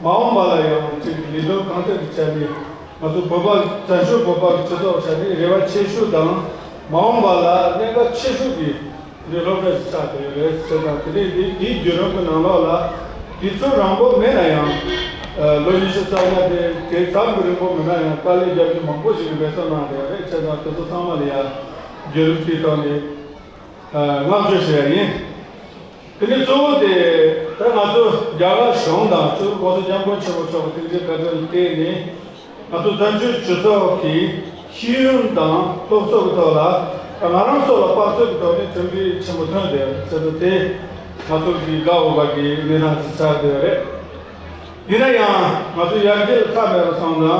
མ་འོངས་པ་ལ་ཡང་ཅིག་ལས་དོན་གང་ཐད་ཀྱི་ཆ་ནས་ང་ཚོ་བོད་པ་བཙན་བྱོལ་བོད་པ་གི་སྤྱི་ཚོགས་ཆ་ནས་རེ་བ་ཆེ་ཤོས་དང་མ་འོངས་པ་ལ་གནད་འགག་ཆེ་ཤོས་ཀྱི་འདི་སློབ་གྲྭ་ཞིག་ཆགས་བསྡད་ཡོད་རེད་ཟེར་དང་། དེ་ནས་འདི་དེའི་བརྒྱུད་རིམ་གྱི་ནང་ལོགས་ལ་དུས་ཚོད་རིང་པོ་མེད་ན་ཡང་། ལོ་ཉི་ཤུ་རྩ་ལྔ་དེ་དེ་ཙམ་གྱི་རིང་པོ་མེད་ན་ཡང་དཀའ་ལས་རྒྱབ་རྒྱུ་མང་པོ་ཞིག་གི་འབད་བརྩོན་གནང་བསྡད་ཡོད་རེད་ཟེར་དང་། དེ་ཚོ་ཚང་མ་ལ་ཡང་བརྒྱུད་རིམ་དེའི་ཐོག་ནས་བསྔགས་བརྗོད་ཞུ་ཡ་ཡིན། དེ་ནས་གཙོ་བོ་དེ་ད་ང་ཚོ་རྒྱ་གར་གཞུང་དང་སྤྱི་ནོར་༸གོང་ས་༸སྐྱབས་མགོན་ཆེན་པོ་མཆོག་གི་ཐུགས་རྗེ་བཀའ་དྲིན་བརྟེན་ནས། ང་ཚོ་བཙན་བྱོལ་སྤྱི་ཚོགས་ཀྱི་ཤེས་ཡོན་དང་སློབ་གསོ་གི་ཐོག་ལ་ང་རང་ཚོ་ལ་དཔག་ཚོད་ཀྱི་ཐོག་ནས་གྲུབ་འབྲས་ཆེན་པོ་ཐོན་བསྡད་ཡོད་ཟེར་དུས། དེ་ང་ཚོ་གི་དགའ་འོས་པ་གི་གནས་སྟངས་ཅིག་ཆགས་བསྡད་ཡོད་རེད། ཡིན་ན་ཡང་ང་ཚོ་ཡར་རྒྱས་ལ་མཐའ་མེད་པ་སོང་ཙང་།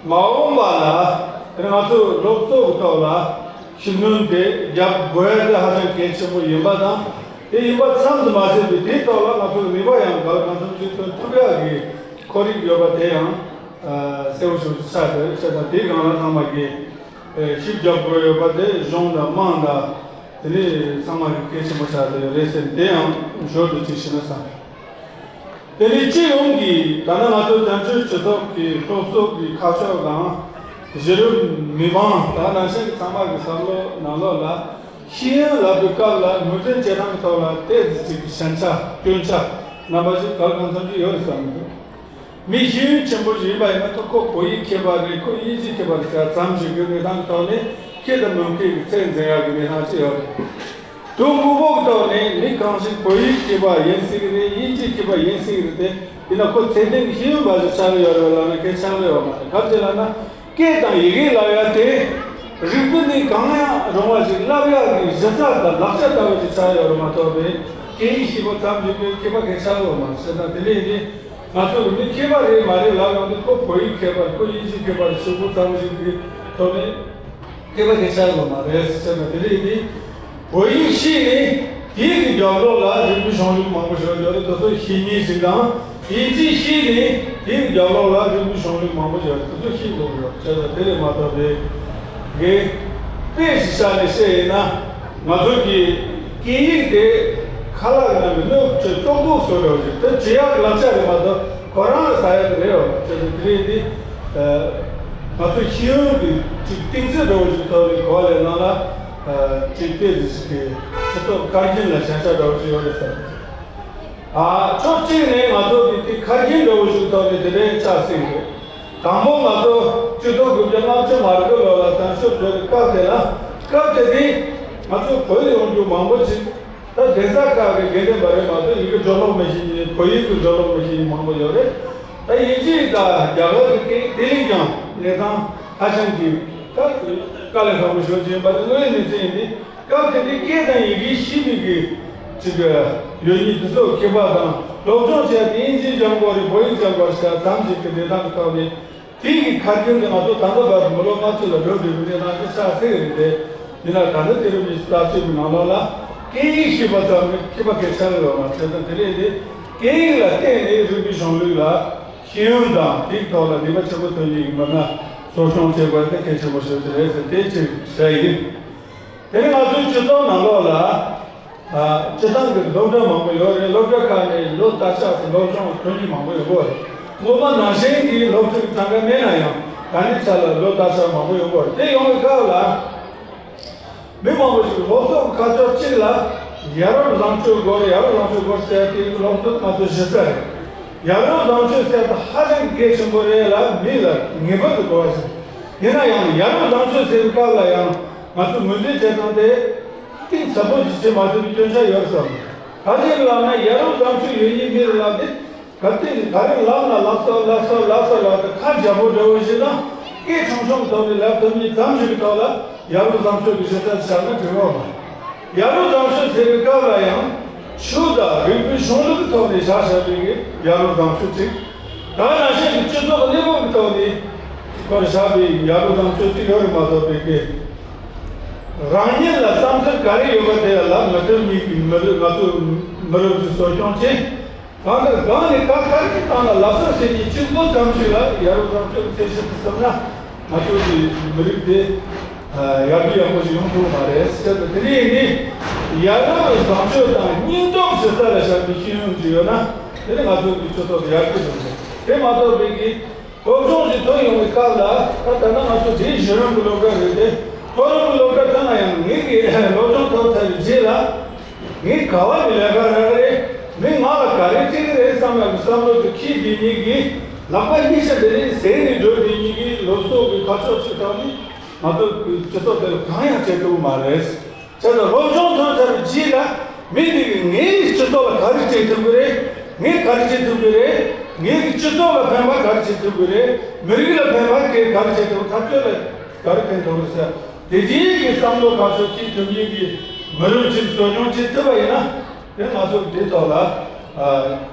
མ་འོངས་པ་ལ་དེ་ང་ཚོས་སློབ་གསོ་གི་ཐོག་ལ་ཤུགས་སྣོན་དེ་རྒྱབ་དགོས་ཡ་དེ་ཧ་ཅང་གལ་ཆེན་པོ་ཡིན་པ་དང་། དེ་ཡིན་པ་ཙམ་དུ་མ་ཟད་པའི་དེའི་ཐོག་ལ་ང་ཚོ་ནུས་པ་ཡང་གང་ལ་གང་འཚམ་ཅིག་ཐོན་ཐུབ་ཡ་གི་ཁོར་ཡུག་ཡོད་པ་དེ་ཡང་གསལ་པོ་ཞིག་ཆགས་བསྡད་ཡོད་ཟེར་དང་། དེའི་སྒང་ལ་ཚང་མ་གིས་ཤུགས་རྒྱབ་དགོས་ཡོད་པ་དེ་གཞུང་དང་དམངས་དང་དེ་ནས་ཚང་མ་གི་གལ་ཆེན་པོ་ཆགས་བསྡད་ཡོད་རེད་ཟེར། དེ་ཡང་ཞོར་དུ་ཅིག་ཞུས་ན་བསམ། དེ་ནས་སྤྱི་ཡོངས་ཀྱི་ད་ནི་ང་ཚོ་བཙན་བྱོལ་སྤྱི་ཚོགས་ཀྱི་སློབ་གསོ་གི་ཁ་ཕྱོགས་དང་། གཞི་རིམ་མི་མང་དང་ནང་བཞིན་གྱི་ཚང་མ་གི་བསམ་བློ་ནང་ལོགས་ལ། ཤེས་ཡོན་ལབ་པའི་སྐབས་ལ་ངོས་འཛིན་བྱེད་སྟངས་ཀྱི་ཐོག་ལ་ཏོག་ཙམ་ཅིག་གི་ཞན་ཆ་སྐྱོན་ཆ་རྣམ་པ་ཞིག་གང་ལ་གང་འཚམ་ཅིག་ཡོད་རེད་བསམ་གྱི་འདུག་མི་ཤེས་ཡོན་ཆེན་པོ་ཞིག་ཡིན་པ་ཡིན་ན། ད་ཁོ་བོད་ཡིག་མཁས་པ་རེད། ཁོ་དབྱིན་ཇི་མཁས་པ་རེད་ཟེར་ཙམ་ཞིག་གི་གནས་སྟངས་ཀྱི་ཐོག་ནས་མཁས་དང་མི་མཁས་ཀྱི་ཚད་འཛིན་ཡག་གི་གནས་སྟངས་ཅིག་ཡོད་རེད། དོན་དངོས་པོ་གི་ཐོག་ནས་མི་གང་ཞིག་བོད་ཡིག་མཁས་པ་ཡིན་སྲིད་ཀྱི་རེད། དབྱིན་ཇི་མཁས་པ་ཡིན་སྲིད་ཀྱི་རེད་དེ། ཡིན་ན་ཁོ་ཚད་ལྡན་གྱི་ཤེས་ཡོན་པ་ཞིག་ཆགས་ཀྱི་ཡོད་རེད་ལབ་ན་སྐད་ཆགས་ཀྱི་ཡོད་མ་རེད། ག་རེ་ལབ་ན། སྐད་དང་ཡི་གེ་ལབ་ཡ་དེ་རིག་པའི་གནས་གང་ཡང་རུང་བ་ཞིག་བསླབ་ཡག་གི་གཞི་རྩ་དང་ལག་ཆ་ལྟ་བུ་ཞིག་ཆགས་ཡོད་རེད་མ་གཏོགས་པའི་སྐད་ཡིག་ཤེས་པ་ཙམ་ཞིག་གིས་མཁས་པ་གང་ཆགས་ཀྱི་ཡོད་མ་རེད་ཟེར་ན། དེ་འདྲ་ཡིན་དུས་ང་ཚོ་གི་མི་མཁས་པ་རེད་མ་རེད་ལབ་ཡོང་དུས། ཁོ་བོད་ཡིག་མཁས་པ་རེད། ཁོ་དབྱིན་ཇི་མཁས་པ་རེད་ཟེར་དགོས་ཙམ་ཞིག་གི་ཐོག་ནས། མཁས་པ་གང་ཆགས་ཀྱི་ཡོད་མ་རེད་ཟེར་ན། དེ་རིང་འདི་བོད་ཡིག་ཤེས་ནས་དེའི་གི་རྒྱབ་ལོགས་ལ་རིག་པའི་གཞུང་ལུགས་མང་པོ་ཞིག་ཡོད་རེད། དེ་ཚོ་ཤེས་ཉེན་ཞིག་དང་། དབྱིན་ཇི་ཤེས་ནས་དེའི་རྒྱབ་ལོགས་ལ་རིག་པའི་གཞུང་ལུགས་མང་པོ་ཞིག་ཡོད་རེད། དེ་ཚོ་ཤེས་དགོས་ཀྱི་ཡོད་རེད་ཟེར་ན། དེ་ལས་མ་གཏོགས་པའི་གི་དཔེ་ཞིག་བཞག་ནས་བཤད་ཡིན་ན། ང་ཚོ་གི་སྐད་ཡིག་དེ་ཁ་ལག་ནང་གི་སྣོད་བཅུད་ལྟོ་གོས་བཟོ་འདྲ་བོ་ཞིག་དེ་བྱེད་ཡག་ལག་ཆ་རེད་མ་གཏོགས་ཁོ་རང་ལ་ཟ་ཡག་དེ་རེད་ཡོད་མ་རེད་ཟེར་ན། དེ་རིང་འདི། ང་ཚོ་ཤེས་ཡོན་གྱི་ཅིག་གཏིང་ཚད་འདྲ་བོ་ཞིག་ཐོབ་པའི་གོ་བ་ལེན་སྟངས་ལ་ཅིག་ཏོག་ཙམ་ཞིག་གི་སྤྱི་ཚོགས་བཀག་རྐྱེན་ལ་ཞན་ཆ་འདྲ་བོ་ཞིག་ཡོད་རེད་ཟེར། ཨ་ཕྱོགས་གཅིག་ནས་ང་ཚོ་གི་དེ་བཀག་རྐྱེན་འདྲ་བོ་ཞིག་ཐོབ་ནས་དེ་འདྲའི་ཆགས་སྲིད་འདུག་དང་པོ་ང་ཚོ་ཆིག་སྟོང་དགུ་བརྒྱ་ལྔ་བཅུ་ང་དགུ་ལོ་ལ་བཙན་བྱོལ་བོད་སྐབས་དེ་ལ། སྐབས་དེ་དུས་ང་ཚོ་བོད་ཡོང་རྒྱུ་མང་པོ་ཞིག་ད་གདན་ས་ཁག་གི་དགེ་འདུན་པ་རེད་མ་གཏོགས་ཡི་གེ་སྦྱོར་ཀློག་མི་ཤེས་མཁན། བོད་ཡིག་གི་སྦྱོར་ཀློག་མི་ཤེས་མཁན་མང་པོ་ཡོད་རེད། ད་དབྱིན་ཇི་དང་རྒྱ་གར་གྱི་སྐད་དེ་ལས་ཀྱང་གནས་སྟངས་ཧ་ཅང་གི་ད་དཀའ་ལས་ཁག་པོ་ཞིག་ཡིན་པ་དེ་དངོས་ཡོད་གནས་ཚུལ་ཡིན་ཏེ། སྐབས་དེ་དུས་སྐད་དང་ཡི་གེ་ཤེས་པའི་གི་ཅིག་ཡོད་མཁན་དེ་ཚོ་མཁས་པ་དང་སློབ་སྦྱོང་བྱས་ཏེ་དབྱིན་ཇི་སྦྱང་དགོས་རེད། བོད་ཡིག་སྦྱང་དགོས་རེད་ཟེར་ཙམ་ཞིག་གི་གནས་སྟངས་ཀྱི་ཐོག་ནས། དེ་ཡི་ཁ་རྒྱུན་དེ་ང་ཚོ་ད་ལྟ་བར་དུ་མི་ལོ་ལྔ་བཅུ་ལ་འགྲོ་བསྡད་པའི་གནས་སྟངས་དེ་ཆགས་སྲིད་རེད་དེ། ཡིན་ན་ད་ལྟ་དུས་རབས་ཉི་ཤུ་རྩ་གཅིག་པའི་ནང་ལོགས་ལ་སྐད་ཡིག་ཤེས་པ་ཙམ་ནི་མཁས་པ་གང་ཆགས་ཀྱི་ཡོད་མ་རེད་ཟེར་ན། དེ་རེད་དེ། སྐད་ཡིག་ལ་བརྟེན་ནས་རིག་པའི་གཞུང་ལུགས་ལ་ ཤེས་ཡོན་དང་དེའི་ཐོག་ལ་ནུས་པ་ཆེན་པོ་ཐོན་གྱི་ཡིན་པ་ན་གསོ་སྐྱོང་བྱེད་དགོས་དེ་གལ་ཆེན་པོ་ཞིག་རེད་ཟེར་དེ་གཅིག་བཤད་ཡིན། དེ་ནི་ང་ཚོའི་སྤྱི་ཚོགས་ནང་ལོགས་ལ། ཨ། སྤྱི་བཏང་གི་སློབ་གྲྭ་མང་པོ་ཡོད་རེད། སློབ་གྲྭ་ཁག་ནས་ལོ་བསྟར་ཆགས་སུ་སློབ་སྦྱོང་ཐོན་གྱི་མང་པོ་ཡོད་པ་རེད། སྔོན་མ་ནང་བཞིན་གྱི་སློབ་ཕྲུག་གྲངས་ཀ་མེད་ན་ཡང་ད་ནི་ཆ་ལ་ལོ་བསྟར་ཆགས་མང་པོ་ཡོད་པ་རེད། དེ་ཡོང་བའི་སྐབས་ལ། མི་མང་པོ་ཞིག་སློབ་གསོ་གི་ཁ་ཕྱོགས་གཅིག་ལ་ཡ་རབས་བཟང་སྤྱོད་སྐོར། ཡ་རབས་བཟང་སྤྱོད་སྐོར་ཟེར་དེ་སློབ་གསོ་ང་ཚོ་གཞི་རྩ་རེད། ཡ་རབས་བཟང་སྤྱོད་ཟེར་དེ་ཧ་ཅང་གི་གལ་ཆེན་པོ་རེད་ལ་མི་ལ་ངེས་པར་དུ་དགོས་པ་ཞིག་ཡིན་ན་ཡང་ཡ་རབས་བཟང་སྤྱོད་ཟེར་བའི་སྐབས་ལ་ཡང་ང་ཚོ་ངོས་འཛིན་བྱེད་སྟངས་དེ་གཏིང་ཟབ་པོ་ཞིག་བྱེད་མ་ཐུབ་པའི་སྐྱོན་ཆ་ཡོད་བསམ། ག་རེ་ལབ་ན་ཡ་རབས་བཟང་སྤྱོད་ཡོད་མཁན་མི་ལ་དེ། གལ་ཏེ་ག་རེ་ལབ་ན་ལབ་སོ་ལབ་སོ་ལབ་སོ་ལབ་སྟེ་ཁ་རྒྱ་པོ་འདྲ་བོ་ཞིག་དང་སྐད་ཆུང་ཆུང་གི་ཐོག་ནས་ལབ་ཐུབ་མཁན་ཙམ་ཞིག་གི་ཐོག་ལ་ཡ་རབས་བཟང་སྤྱོད་ཀྱི་གཞི་རྩ་བཞག་ན་འགྲིག་གི་མ་རེད། ཡ་རབས་བཟང་སྤྱོད་ཟེར་བའི་སྐབས་ལ་ཡང་ཆོས་དང་རིག་པའི་གཞུང་ལུགས་ཀྱི་ཐོག་ནས་བཞག་བཞག་པའི་གི་ཡ་རབས་བཟང་སྤྱོད་ཅིག་ད་ནང་བཞིན་གྱི་སྤྱི་ཚོགས་ཀྱི་གནས་བབ་ཀྱི་ཐོག་ནས་ཁོར་བཞག་པའི་ཡ་རབས་བཟང་སྤྱོད་ཅིག་ཡོད་རེད་མ་གཏོགས་པའི་གི་རང་ཉིད་ལ་བསམ་ཚུལ་ག་རེ་ཡོད་པ་དེ་ལ་མི་མཐུན་མིན་གྱི་མི་རབས་ང་ཚོའི་མི་རབས་ཀྱི་གསོ་སྐྱོང་བྱེད། གང་ལྟར་གང་ནས་ག་ག་རེ་བཏང་ལ་ལབ་ས་ཟེར་གྱི་གཅིག་པོ་ཙམ་ཞིག་ལ་ཡ་རབས་བཟང་སྤྱོད་ཀྱི་ཚད་གཞི་དུ་བསམ་ན་ང་ཚོ་གི་མི་རིགས་དེ་ཡར་རྒྱས་ཡག་པོ་ཞིག་ཡོང་ཐུབ་མ་རེད། བྱས་ཙང་དེ་རིང་ནི་ཡ་རབས་བཟང་སྤྱོད་དང་སྙིང་སྟོབས་ཞེ་ས་ལ་བཞག་པའི་ཤེས་ཡོན་ཅིག་ཡོད་ན་དེ་ནི་ང་ཚོ་གི་སྤྱི་ཚོགས་ཡར་རྒྱས་ཡོང་རེད། དེ་མ་གཏོགས་པའི་གི་སློབ་སྦྱོང་ཞིག་ཐོན་ཡོང་བའི་སྐབས་ལ་ད་ལྟ་ན་ང་ཚོ་དེའི་གཞི་རིམ་གྱི་སློབ་གྲྭ་རེད་དེ། མཐོ་རིམ་གྱི་སློབ་གྲྭ་ཐོན་ན་ཡང་ངེད་ཀྱིས་སློབ་སྦྱོང་ཐོབ་ཚར་བའི་རྗེས་ལ། ངས་ག་བ་གི་ལས་ཀ་རག་གི་རེད། མི་ང་ལ་ག་རེ་སྤྲད་ཀྱི་རེད་བསམ་ཡག་གི་བསམ་བློ་དེ་འཁྱེར་བསྡད་མཁན་གྱི་ལག་པ་གཉིས་ཆ་དེ་རིང་ཟས་ནས་འགྲོ་བསྡད་མཁན་གྱི་སློབ་གསོ་གི་ཁ་ཕྱོགས་གཅིག་ཐོག་ནས་ང་ཚོ་གི་སྤྱི་ཚོགས་དེ་ལ་གང་ཡང་བྱེད་ཐུབ་ཀྱི་མ་རེད། བྱས་ཙང་སློབ་སྦྱོང་ཐོན་ཚར་བའི་རྗེས་ལ་མི་དེ་གིས་ངའི་སྤྱི་ཚོགས་ལ་ག་རེ་བྱེད་ཐུབ་ཀྱི་རེད། ངས་ག་རེ་བྱེད་ཐུབ་ཀྱི་རེད། ངའི་གི་སྤྱི་ཚོགས་ལ་ཕན་པ་ག་རེ་བྱེད་ཐུབ་ཀྱི་རེད། མི་རིགས་ལ་ཕན་པ་ག་རེ་བྱེད་ཐུབ། འཐབ་རྩོད་ལ་ག་རེ་ཕན་ཐོགས་རེད་ཟེར། དེ་འདྲའི་གི་བསམ་བློ་ཁ་ཕྱོགས་གཅིག་ཐུབ་མཁན་གྱི་མི་རབས་གཅིག་གསོ་སྐྱོང་བྱེད་ཐུབ་པ་ཡིན་ན་དེ་ང་ཚོ་གི་དེ་ཐོག་ལ་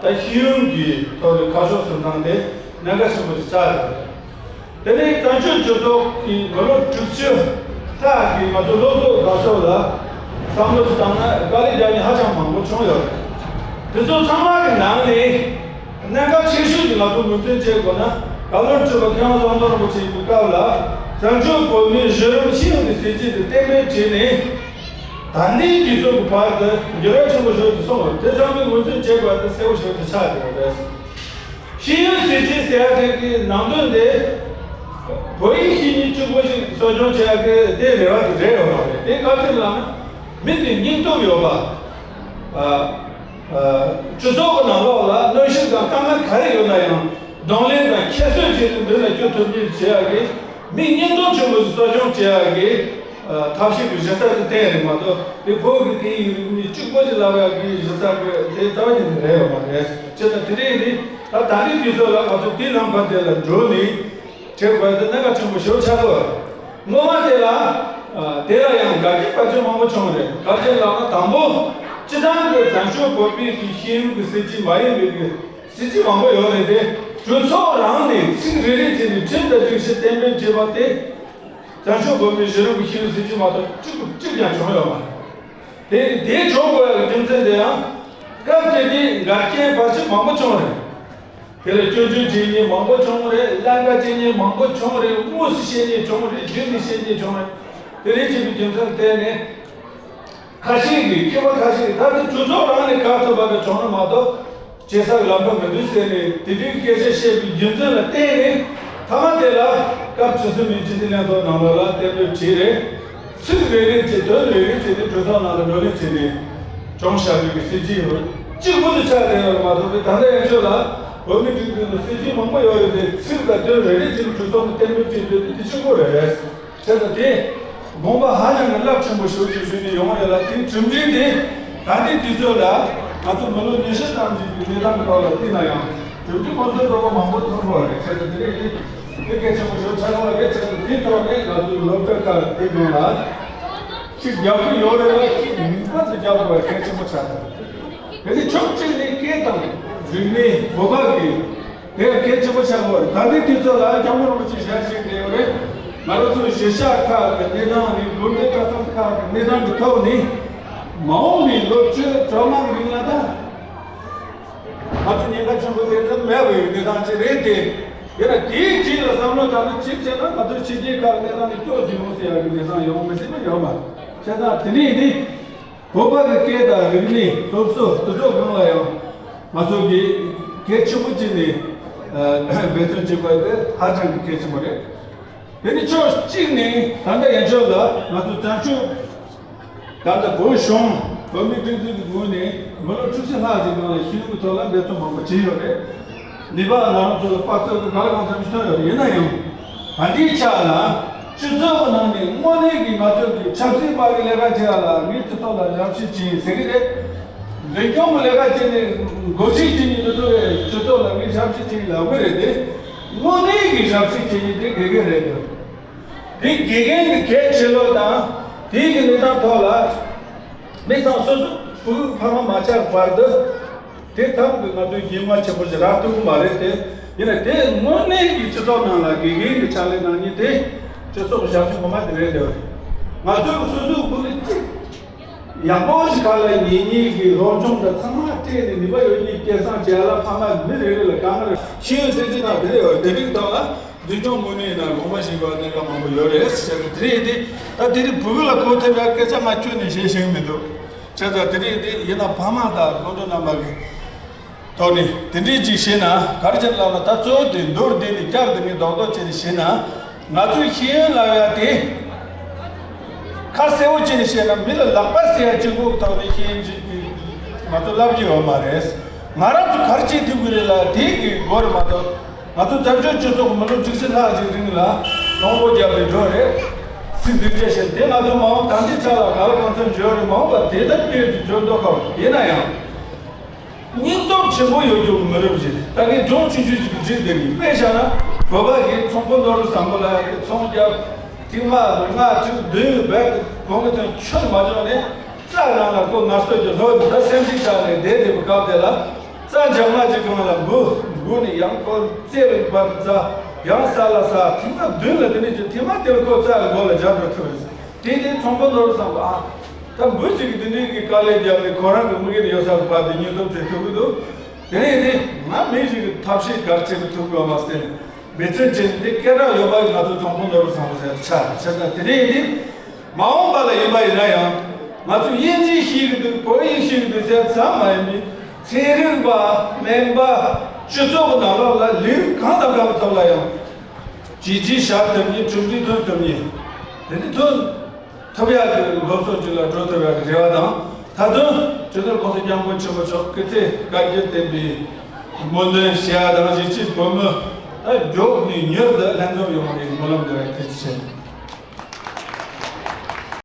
ད་ཤེས་ཡོན་གྱི་ཐོག་ལ་ཁ་ཕྱོགས་སུ་བཏང་སྟེ་གནད་འགག་ཆེན་པོ་ཞིག་ཆགས་ཡོད་རེད། དེ་ནས་བཙན་བྱོལ་སྤྱི་ཚོགས་ཀྱི་མི་ལོ་དྲུག་ཅུ་ལྷག་གིས་ང་ཚོ་སློབ་གསོ་དགའ་ཕྱོགས་ལ་བསམ་བློ་ཞིག་བཏང་ན་དཀའ་ལས་རྒྱག་མཁན་ཧ་ཅང་མང་པོ་བྱུང་ཡོད་རེད། དེ་ཚོ་ཚང་མ་གི་ནང་ནས་གནད་འགག་ཆེ་ཤོས་ཀྱི་ང་ཚོ་ངོས་འཛིན་བྱེད་དགོས་ན་བཀའ་བློན་ཁྲི་པ་མཁས་དབང་བསམ་གཏན་རིན་པོ་ཆེ་ཡིན་པའི་སྐབས་ལ་བཙན་བྱོལ་བོད་མིའི་གཞི་རིམ་ཤེས་ཡོན་གྱི་སྲིད་ཇུས་དེ་གཏན་འབེབས་བྱས་ནས་ད་ལྟའི་དུས་ཚོད་ཀྱི་བར་དུ་འགྱུར་བ་ཆེན་པོ་ཞིག་སོང་བ་རེད། དེ་ཚང་མས་ངོས་འཛིན་བྱེད་དགོས་པ་དེ་གསལ་པོ་ཞིག་ཏུ་ཆགས་བསྡད་པ་རེད། ཤེས་ཡོན་སྲིད་ཇུས་ཟེར་ཡག་དེ་གི་ནང་དོན་དེ་བོད་ཡིག་ཤེས་མཁན་གཅིག་པོ་ཞིག་གསོ་སྐྱོང་བྱེད་ཡག་གི་དེ་རེ་བ་དེ་རེད་ཡོད་མ་རེད། དེ་ག་ཅི་ལབ་ན་མི་དེ་སྙིང་སྟོབས་ཡོད་པ། ཨ། ཨ། སྤྱི་ཚོགས་ཀྱི་ནང་ལོགས་ལ་གནོན་ཤུགས་དང་དཀའ་ངལ་ག་རེ་ཡོད་ན་ཡང་གདོང་ལེན་དང་ཁྱད་གསོད་བྱས་ཏེ་མདུན་ལ་སྐྱོད་ཐུབ་མཁན་བྱེད་ཡག་གི་མི་སྙིང་སྟོབས་ཆེན་པོ་ཞིག་གསོ་སྐྱོང་བྱེད་ཡག་གི་ཨ། ཐབས་ཤེས་ཀྱི་གཞི་རྩ་དེ་བསྟན་རེད་མ་གཏོགས་དེ་བོད་ཀྱི་སྐད་ཡིག་རིག་གནས་གཅིག་པོ་ཞིག་ལབ་ཡག་གི་གཞི་རྩ་གི་དེ་རྩ་བ་ཉིད་ནས་རེད་ཡོད་མ་རེད། བྱས་ཙང་དེ་རིང་འདི་ད་ད་ལྟའི་དུས་ཚོད་ལ་ང་ཚོ་དེའི་ལམ་ཁ་དེ་ལ་འགྲོ་ནས་བྱེད་དགོས་དེ་གནད་འགག་ཆེན་པོ་ཞེ་པོ་ཆགས་ཀྱི་ཡོད་རེད། སྔོན་མ་དེ་ལ་ཨ། དེ་ལ་ཡང་འགལ་རྐྱེན་བར་ཆད་མང་པོ་བྱུང་རེད། འགལ་རྐྱེན་ལབ་ན་དང་པོ་སྤྱི་བཏང་གི་བཙན་བྱོལ་བོད་པའི་གི་ཤེས་ཡོན་གྱི་སྲིད་ཇུས་མ་ཡིན་པའི་གི་སྲིད་ཇུས་མང་པོ་ཡོད་རེད་དེ། གྲོས་ཚོགས་རང་ནས་ཚིག་རེ་རེ་བྱས་ནས་ཁྲིམས་དང་སྒྲིག་གཞི་གཏན་འབེབས་བྱས་པ་དེ་བཙན་བྱོལ་བོད་མིའི་གཞི་རིམ་གྱི་ཤེས་ཡོན་སྲིད་ཇུས་མ་གཏོགས་གཅིག་གཅིག་ཀྱང་བྱུང་ཡོད་མ་རེད། དེ་དེ་བྱུང་དགོས་ཡག་གི་རྒྱུ་མཚན་དེ་ཡང་སྐབས་དེ་དུས་འགལ་རྐྱེན་བར་ཆད་མང་པོ་བྱུང་རེད། དེ་ལ་སྐྱོན་བརྗོད་བྱེད་མཁན་མང་པོ་བྱུང་རེད། ཀླན་ཀ་བྱེད་མཁན་མང་པོ་བྱུང་རེད། དངོས་སུ་བཤད་མཁན་བྱུང་རེད། རྒྱུན་ནས་བཤད་མཁན་བྱུང་རེད། དེ་རེད་བྱས་པའི་རྒྱུ་མཚན་དེ་ནས་ཁ་ཤས་ཀྱིས་མཁས་པ་ཁ་ཤས་ཀྱིས་ད་ལྟ་གྲོས་ཚོགས་རང་ནས་བཀག་ཐུབ་པ་འདྲ་བྱུང་ན་མ་གཏོགས་བྱེད་སའི་ལམ་ཁ་མི་འདུག་ཟེར་ནས་དེ་དུས་སྐད་ཆ་བཤད་པའི་རྒྱུ་མཚན་ལ་བརྟེན་ནས་མཐའ་མ་དེ་ལ་སྐབས་བཅུ་གསུམ་པའི་སྤྱི་འཐུས་ལྷན་ཚོགས་ནང་ལོགས་ལ་གཏན་འབེབས་བྱས་རེད། ཚིག་རེ་རེ་བྱས་དོན་རེ་རེ་བྱས་ཏེ་གྲོས་ཚོགས་ནང་ལ་བགྲོ་གླེང་བྱས་ནས་བྱུང་བཞག་པའི་གི་སྲིད་ཇུས་ཡོད་གཅིག་པུ་དུ་ཆགས་བསྡད་ཡོད་མ་གཏོགས་པའི་ད་ལྟ་ཡན་ཆོད་ལ་བོད་མི་སྒྲིག་འཛུགས་ནང་སྲིད་ཇུས་མང་པོ་ཡོད་རེད་དེ་ཚིག་དང་དོན་རེ་རེ་བྱས་ནས་གྲོས་ཚོགས་ནང་གཏན་འབེབས་བྱས་ཡོད་དེ་དེ་གཅིག་པུ་རེད། བྱས་ཙང་དེ་དགོངས་པ་ཧ་ཅང་གི་རླབས་ཆེན་པོ་ཞེ་པོ་ཅིག་བཞེས་ནས་ཡོང་བ་རེད་ལ་དེའི་གྲུབ་འབྲས་དེ་ད་ལྟའི་དུས་ཚོད་ལ་ང་ཚོ་མི་ལོ་ཉི་ཤུ་ཙམ་ཞིག་གི་གནས་སྟངས་ཀྱི་ཐོག་ལ་བལྟས་ན་ཡང་གྲུབ་འབྲས་ཁོང་ཚོའི་རོགས་པ་མང་པོ་ཐོན་པ་རེད། བྱས་ཙང་དེ་རིང་དེ་དེ་གལ་ཆེན་པོ་ཞེ་པོ་ཆགས་པ་རེད། བྱས་ཙང་དེའི་ཐོག་ནས་ང་ཚོའི་སློབ་གྲྭ་ཁག་དེ་ནང་ལ་ཅིག་རྒྱབ་སྐྱོར་ཡོད་རེད་ལ་ཅིག་ངེས་པར་དུ་རྒྱབ་དགོས་པ་གལ་ཆེན་པོ་ཆགས་ཀྱི་རེད། དེ་ནི་ཕྱོགས་གཅིག་ནས་སྐད་དང་རིག་གནས་གོ་སྐབས་ཀྱི་དེ་གལ་ཆེན་པོ་ཆགས་ཡོད་རེད། ད་ལྟའི་དུས་ཚོད་ལ་སྐྱབས་མགོན་རིན་པོ་ཆེ་ཞལ་བཞེས་བསྡད་ཡོད་རེད། ང་རང་ཚོའི་གཞིས་ཆགས་ཁག་གི་གནས་སྟངས་རེད། དགོན་སྡེ་གྲྭ་ཚང་ཁག་གི་གནས་སྟངས་ཀྱི་ཐོག་ནས་མ་འོངས་པའི་ལོ་བཅུ་དྲུག་ལྔ་གི་རིང་ལ་ད་ ང་ཚོ་ཉེན་ཁ་ཆེན་པོ་དེ་ཚོ་མེད་པའི་གནས་སྟངས་ཅིག་རེད་དེ། དེ་ལ་དེའི་རྗེས་ལ་བསམ་བློ་བཏང་ན་གཅིག་བྱས་ན་ང་ཚོ་ཕྱི་རྒྱལ་ཁག་གི་གནས་སྟངས་ནས་སྐྱོ་ཟིན་འོང་ཟེར་ཡག་གི་གནས་སྟངས་ཡོང་མི་སྲིད་པ་ཡོད་མ་རེད། བྱས་ཙང་དེ་ནས་འདི་བོད་པ་གི་སྐད་དང་རིག་གནས་སློབ་གསོ་དེ་ཚོ་སྒང་ལ་ཡང་ང་ཚོ་གི་གལ་ཆེན་པོ་བྱས་ནས་འབད་བརྩོན་བྱེད་དགོས་དེ་ཧ་ཅང་གི་གལ་ཆེན་པོ་རེད། དེ་ནི་ཕྱོགས་གཅིག་ནས་ད་ལྟ་ཡན་ཆོད་ལ་ང་ཚོ་བཙན་བྱོལ་ད་ལྟ་བོད་གཞུང་བོད་མིའི་སྒྲིག་འཛུགས་ཀྱི་ངོས་ནས་མི་ལོ་བཅུ་བཞི་ལྷག་ཅིག་སྒང་ལ་ཤེས་ཡོན་གྱི་ཐོག་ལ་འབད་བརྩོན་མང་པོ་བྱས་ཡོད་རེད། ནུས་པ་ང་རང་ཚོ་ལ་དཔག་ཚོད་ཀྱི་ག་ལ་གང་འཚམ་ཞིག་ཐོན་ཡོད་རེད། ཡིན་ན་ཡང་ད་ལྟའི་ཆ་ལ་སྤྱི་ཚོགས་ཀྱི་ནང་ནས་དངོས་གནས་ཀྱི་ང་ཚོ་གི་ཆབ་སྲིད་པ་གི་ལས་ཀ་བྱེད་ཡ་ལ་ངའི་སྤྱི་ཚོགས་ལ་ཞབས་ཕྱི་བྱེད་ཟེར་གི་རེད། འཛིན་སྐྱོང་གི་ལས་ཀ་བྱེད་ནས་འགོ་ཁྲིད་བྱེད་ཉིན་དུ་ཚོ་བའི་སྤྱི་ཚོགས་ལ་ངས་ཞབས་ཕྱི་བྱེད་ཡིན་ལབ་གི་རེད་དེ། དངོས་གནས་ཀྱི་ཞབས་ཕྱི་བྱེད་ཡིན་དེ་དགེ་རྒན་རེད་འདུག་དེ་དགེ་རྒན་གྱི་གལ་ཆེ་ལོ་དང་དེའི་གི་གནས་སྟངས་ཐོག་ལ་མི་ཚང་སོ་སོ་ཕྲུ་གུ་ཕ་མ་མ་ཆགས་བར་དུ་དེ་ཐབས་ཀྱི་ང་ཚོའི་རྒྱུས་མངའ་ཆེན་པོ་ཞིག་རག་ཐུབ་ཀྱི་མ་རེད་དེ། ཡིན་ན་དེ་དངོས་གནས་ཀྱི་སྤྱི་ཚོགས་ནང་ལ་དགེ་རྒན་གྱི་ཕྱག་ལས་གནང་མཁན་དེ་སྤྱི་ཚོགས་ཀྱི་ཞབས་ཕྱི་ངོ་མ་དེ་རེད་འདུག་ང་ཚོའི་སོ་སོའི་ཕྲུ་གུ་གཅིག་ཡག་པོ་ཞིག་ག་ལ་ཉེ་ཉེ་གི་སློབ་སྦྱོང་དང་ཚང་མ་སྤྲད་ནས་ནུས་པ་ཡོད་མཁན་སྐལ་བཟང་བྱས་ལ་ཕ་མ་མི་རེ་རེ་ལ་དཀའ་ངལ་ཤེས་ཡོན་ཚད་གཞི་དང་དེ་འདྲ་ཡོད་དེ་རིགས་ཐོག་ལ་འཛིན་སྐྱོང་ངོས་ནས་ཡིན་ན་དགོངས་པ་བཞེས་དགོས་གནད་འགག་མང་པོ་ཡོད་རེད་ཟེར་ཏེ་དེ་རིགས་དེ་ད་དེ་རིགས་བུ་གུ་ལ་གོ་ཐུབ་ཡག་སྐད་ཆ་ང་ཁྱོན་ནས་བཤད་ཤེས་ཀྱི་མི་འདུག་བྱས་ཙང་དེ་རིགས་དེ་ཡིན་ན་ཕ་མ་དང་སློབ་གྲོགས་རྣམ་པ་གི་ཐོག་ནས་དེ་འདྲའི་ཅིག་བཤད་ན་ག་རེ་བྱེད་ལབ་ན་ད་གཙོ་བོ་དེ་མདོར་བསྡུས་ནས་བསྐྱར་དུ་ངས་རྡོག་རྡོག་བྱས་ནས་བཤད་ན་ང་ཚོའི་ཤེས་ཡོན་ལབ་ཡ་དེ་ཁ་གསལ་བོ་བྱས་ནས་བཤད་ན་མི་ལ་ལག་པ་གསལ་ཡ་གཅིག་པོ་ཐོག་ནས་ཤེས་ཡོན་ཅིག་ང་ཚོ་བསླབ་ཀྱི་ཡོད་མ་རེད། ང་རང་ཚོ་ག་རེ་བྱེད་ཐུབ་ཀྱི་རེད་ལ་དེ་གི་སྒོ་རེད་མ་གཏོགས་ང་ཚོ་བཙན་བྱོལ་སྤྱི་ཚོགས་ཀྱི་མི་ལོ་བཅུ་བཞི་ལྷག་ཅིག་རིང་ལ་གཏོང་སྒོ་བརྒྱབ་པའི་འགྲོ་རེད། ཚིག་འདི་སྐད་བཤད་དེ་ང་ཚོ་མ་འོངས་ད་ལྟའི་ཆ་ལ་ག་ལ་གང་འཚམ་འབྱོར་རེད་མ་འོངས་པ་དེ་ལྟར་སྤེལ་དུ་འགྱུར་མདོག་ཁ་བ་ཡིན་ན་ཡང་། སྙིང་སྟོབས་ཆེན་པོ་ཡོད་རྒྱུ་མི་རབས་ཅིག་ད་གིན་ལྗོངས་ཆུང་ཆུང་ཅིག་གི་རྗེས་དེ་གིས་དཔེ་བཞག་ན་བོད་པ་གིས་ཚོང་དཔོན་ནོར་བུ་བཟང་པོ་ལ་ཡང་ཚོང་རྒྱབ་ཐེངས་མ་ལྔ་དྲུག་བདུན་བར་དུ་གོང་གི་དོན་ཆོད་མ་བྱུང་ནས་རྩྭ་ནང་ལ་ཁོ་ངལ་གསོ་རྒྱུ་ལྷོད་ད་སེམས་ཅིག་ཆགས་ནས་བསྡད་བསྡད་པའི་སྐབས་དེ་ལ་རྩྭ་འཇག་མ་ཅིག་གང་ལ་འབུ་འབུ་ནས་ཡང་ཁོ་རྩེ་བའི་བར་དུ་རྩྭ་ཡང་ས་ལ་ས་ཐེངས་མ་བདུན་ལ་དེ་ནས་ཅིག་ཐེངས་མ་དེ་ལ་ཁོ་རྩྭ་གི་མགོ་ལ་འཇབ་འགྲོ་ཐུབ་རེད། དེ་དེ་ཚོང་དཔོན་ནོར་བུ་བཟང་པོ་ཨ། ད་འབུ་གཅིག་གིས་དེ་འདྲའི་གི་དཀའ་ལས་བརྒྱབ་ནས་ཁོ་རང་གི་དམིགས་ཡུལ་ཡོད་སར་བབས་ཏེ་སྙིང་སྟོབས་ཆེ་ཐུབ་ཀྱི་འདུག་དེ་ནས་དེ་ང་མི་ཞིག་གི་ཐབས་ཤེས་ག་རེ་བྱེད་མི་ཐུབ་ཀྱི་ཡོད་མ་ཟེར་ནས་འབད་བརྩོན་བྱས་ནས་དེ་སྐད་གྲགས་ཡོད་པ་གི་ང་ཚོ་ཚོང་དཔོན་ནོར་བུ་བཟང་པོ་ཟེར་ཆགས་བྱས་ཙང་དེ་ནས་དེ་མ་འོངས་པ་ལ་ཡིན་པ་ཡིན་ན་ཡང་ང་ཚོ་དབྱིན་ཇི་ཤེས་ཀྱི་འདུག་བོད་ཡིག་ཤེས་ཀྱི་འདུག་ཟེར་ཙམ་མ་ཡིན་པའི་ཚན་རིག་པ་སྨན་པ་སྤྱི་ཚོགས་ཀྱི་ནང་ལོགས་ལ་ལས་རིགས་གང་དང་གང་གི་ཐོག་ལ་ཡང་བྱས་རྗེས་བཞག་ཐུབ་མཁན་གྲུབ་འབྲས་ཐོན་ཐུབ་མཁན་དེ་འདྲ་ཐོན། ཐུབ་ཡག་གི་སློབ་གསོ་ཅིག་ལ་འགྲོ་ཐུབ་ཡག་གི་རེ་བ་དང་། ད་དུང་སྤྱི་ནོར་༸གོང་ས་༸སྐྱབས་མགོན་ཆེན་པོ་མཆོག་སྐུ་ཚེ་བསྐལ་བརྒྱར་བརྟན་པའི་སྨོན་འདུན་ཞུ་ཡག་དང་གཞིས་བྱེས་བོད་མི་ད་མགྱོགས་ནས་མྱུར་དུ་ལྷན་འཛོམས་ཡོང་བའི་སྨོན་ལམ་འདེབས་པ་ཐུགས་རྗེ་ཆེ།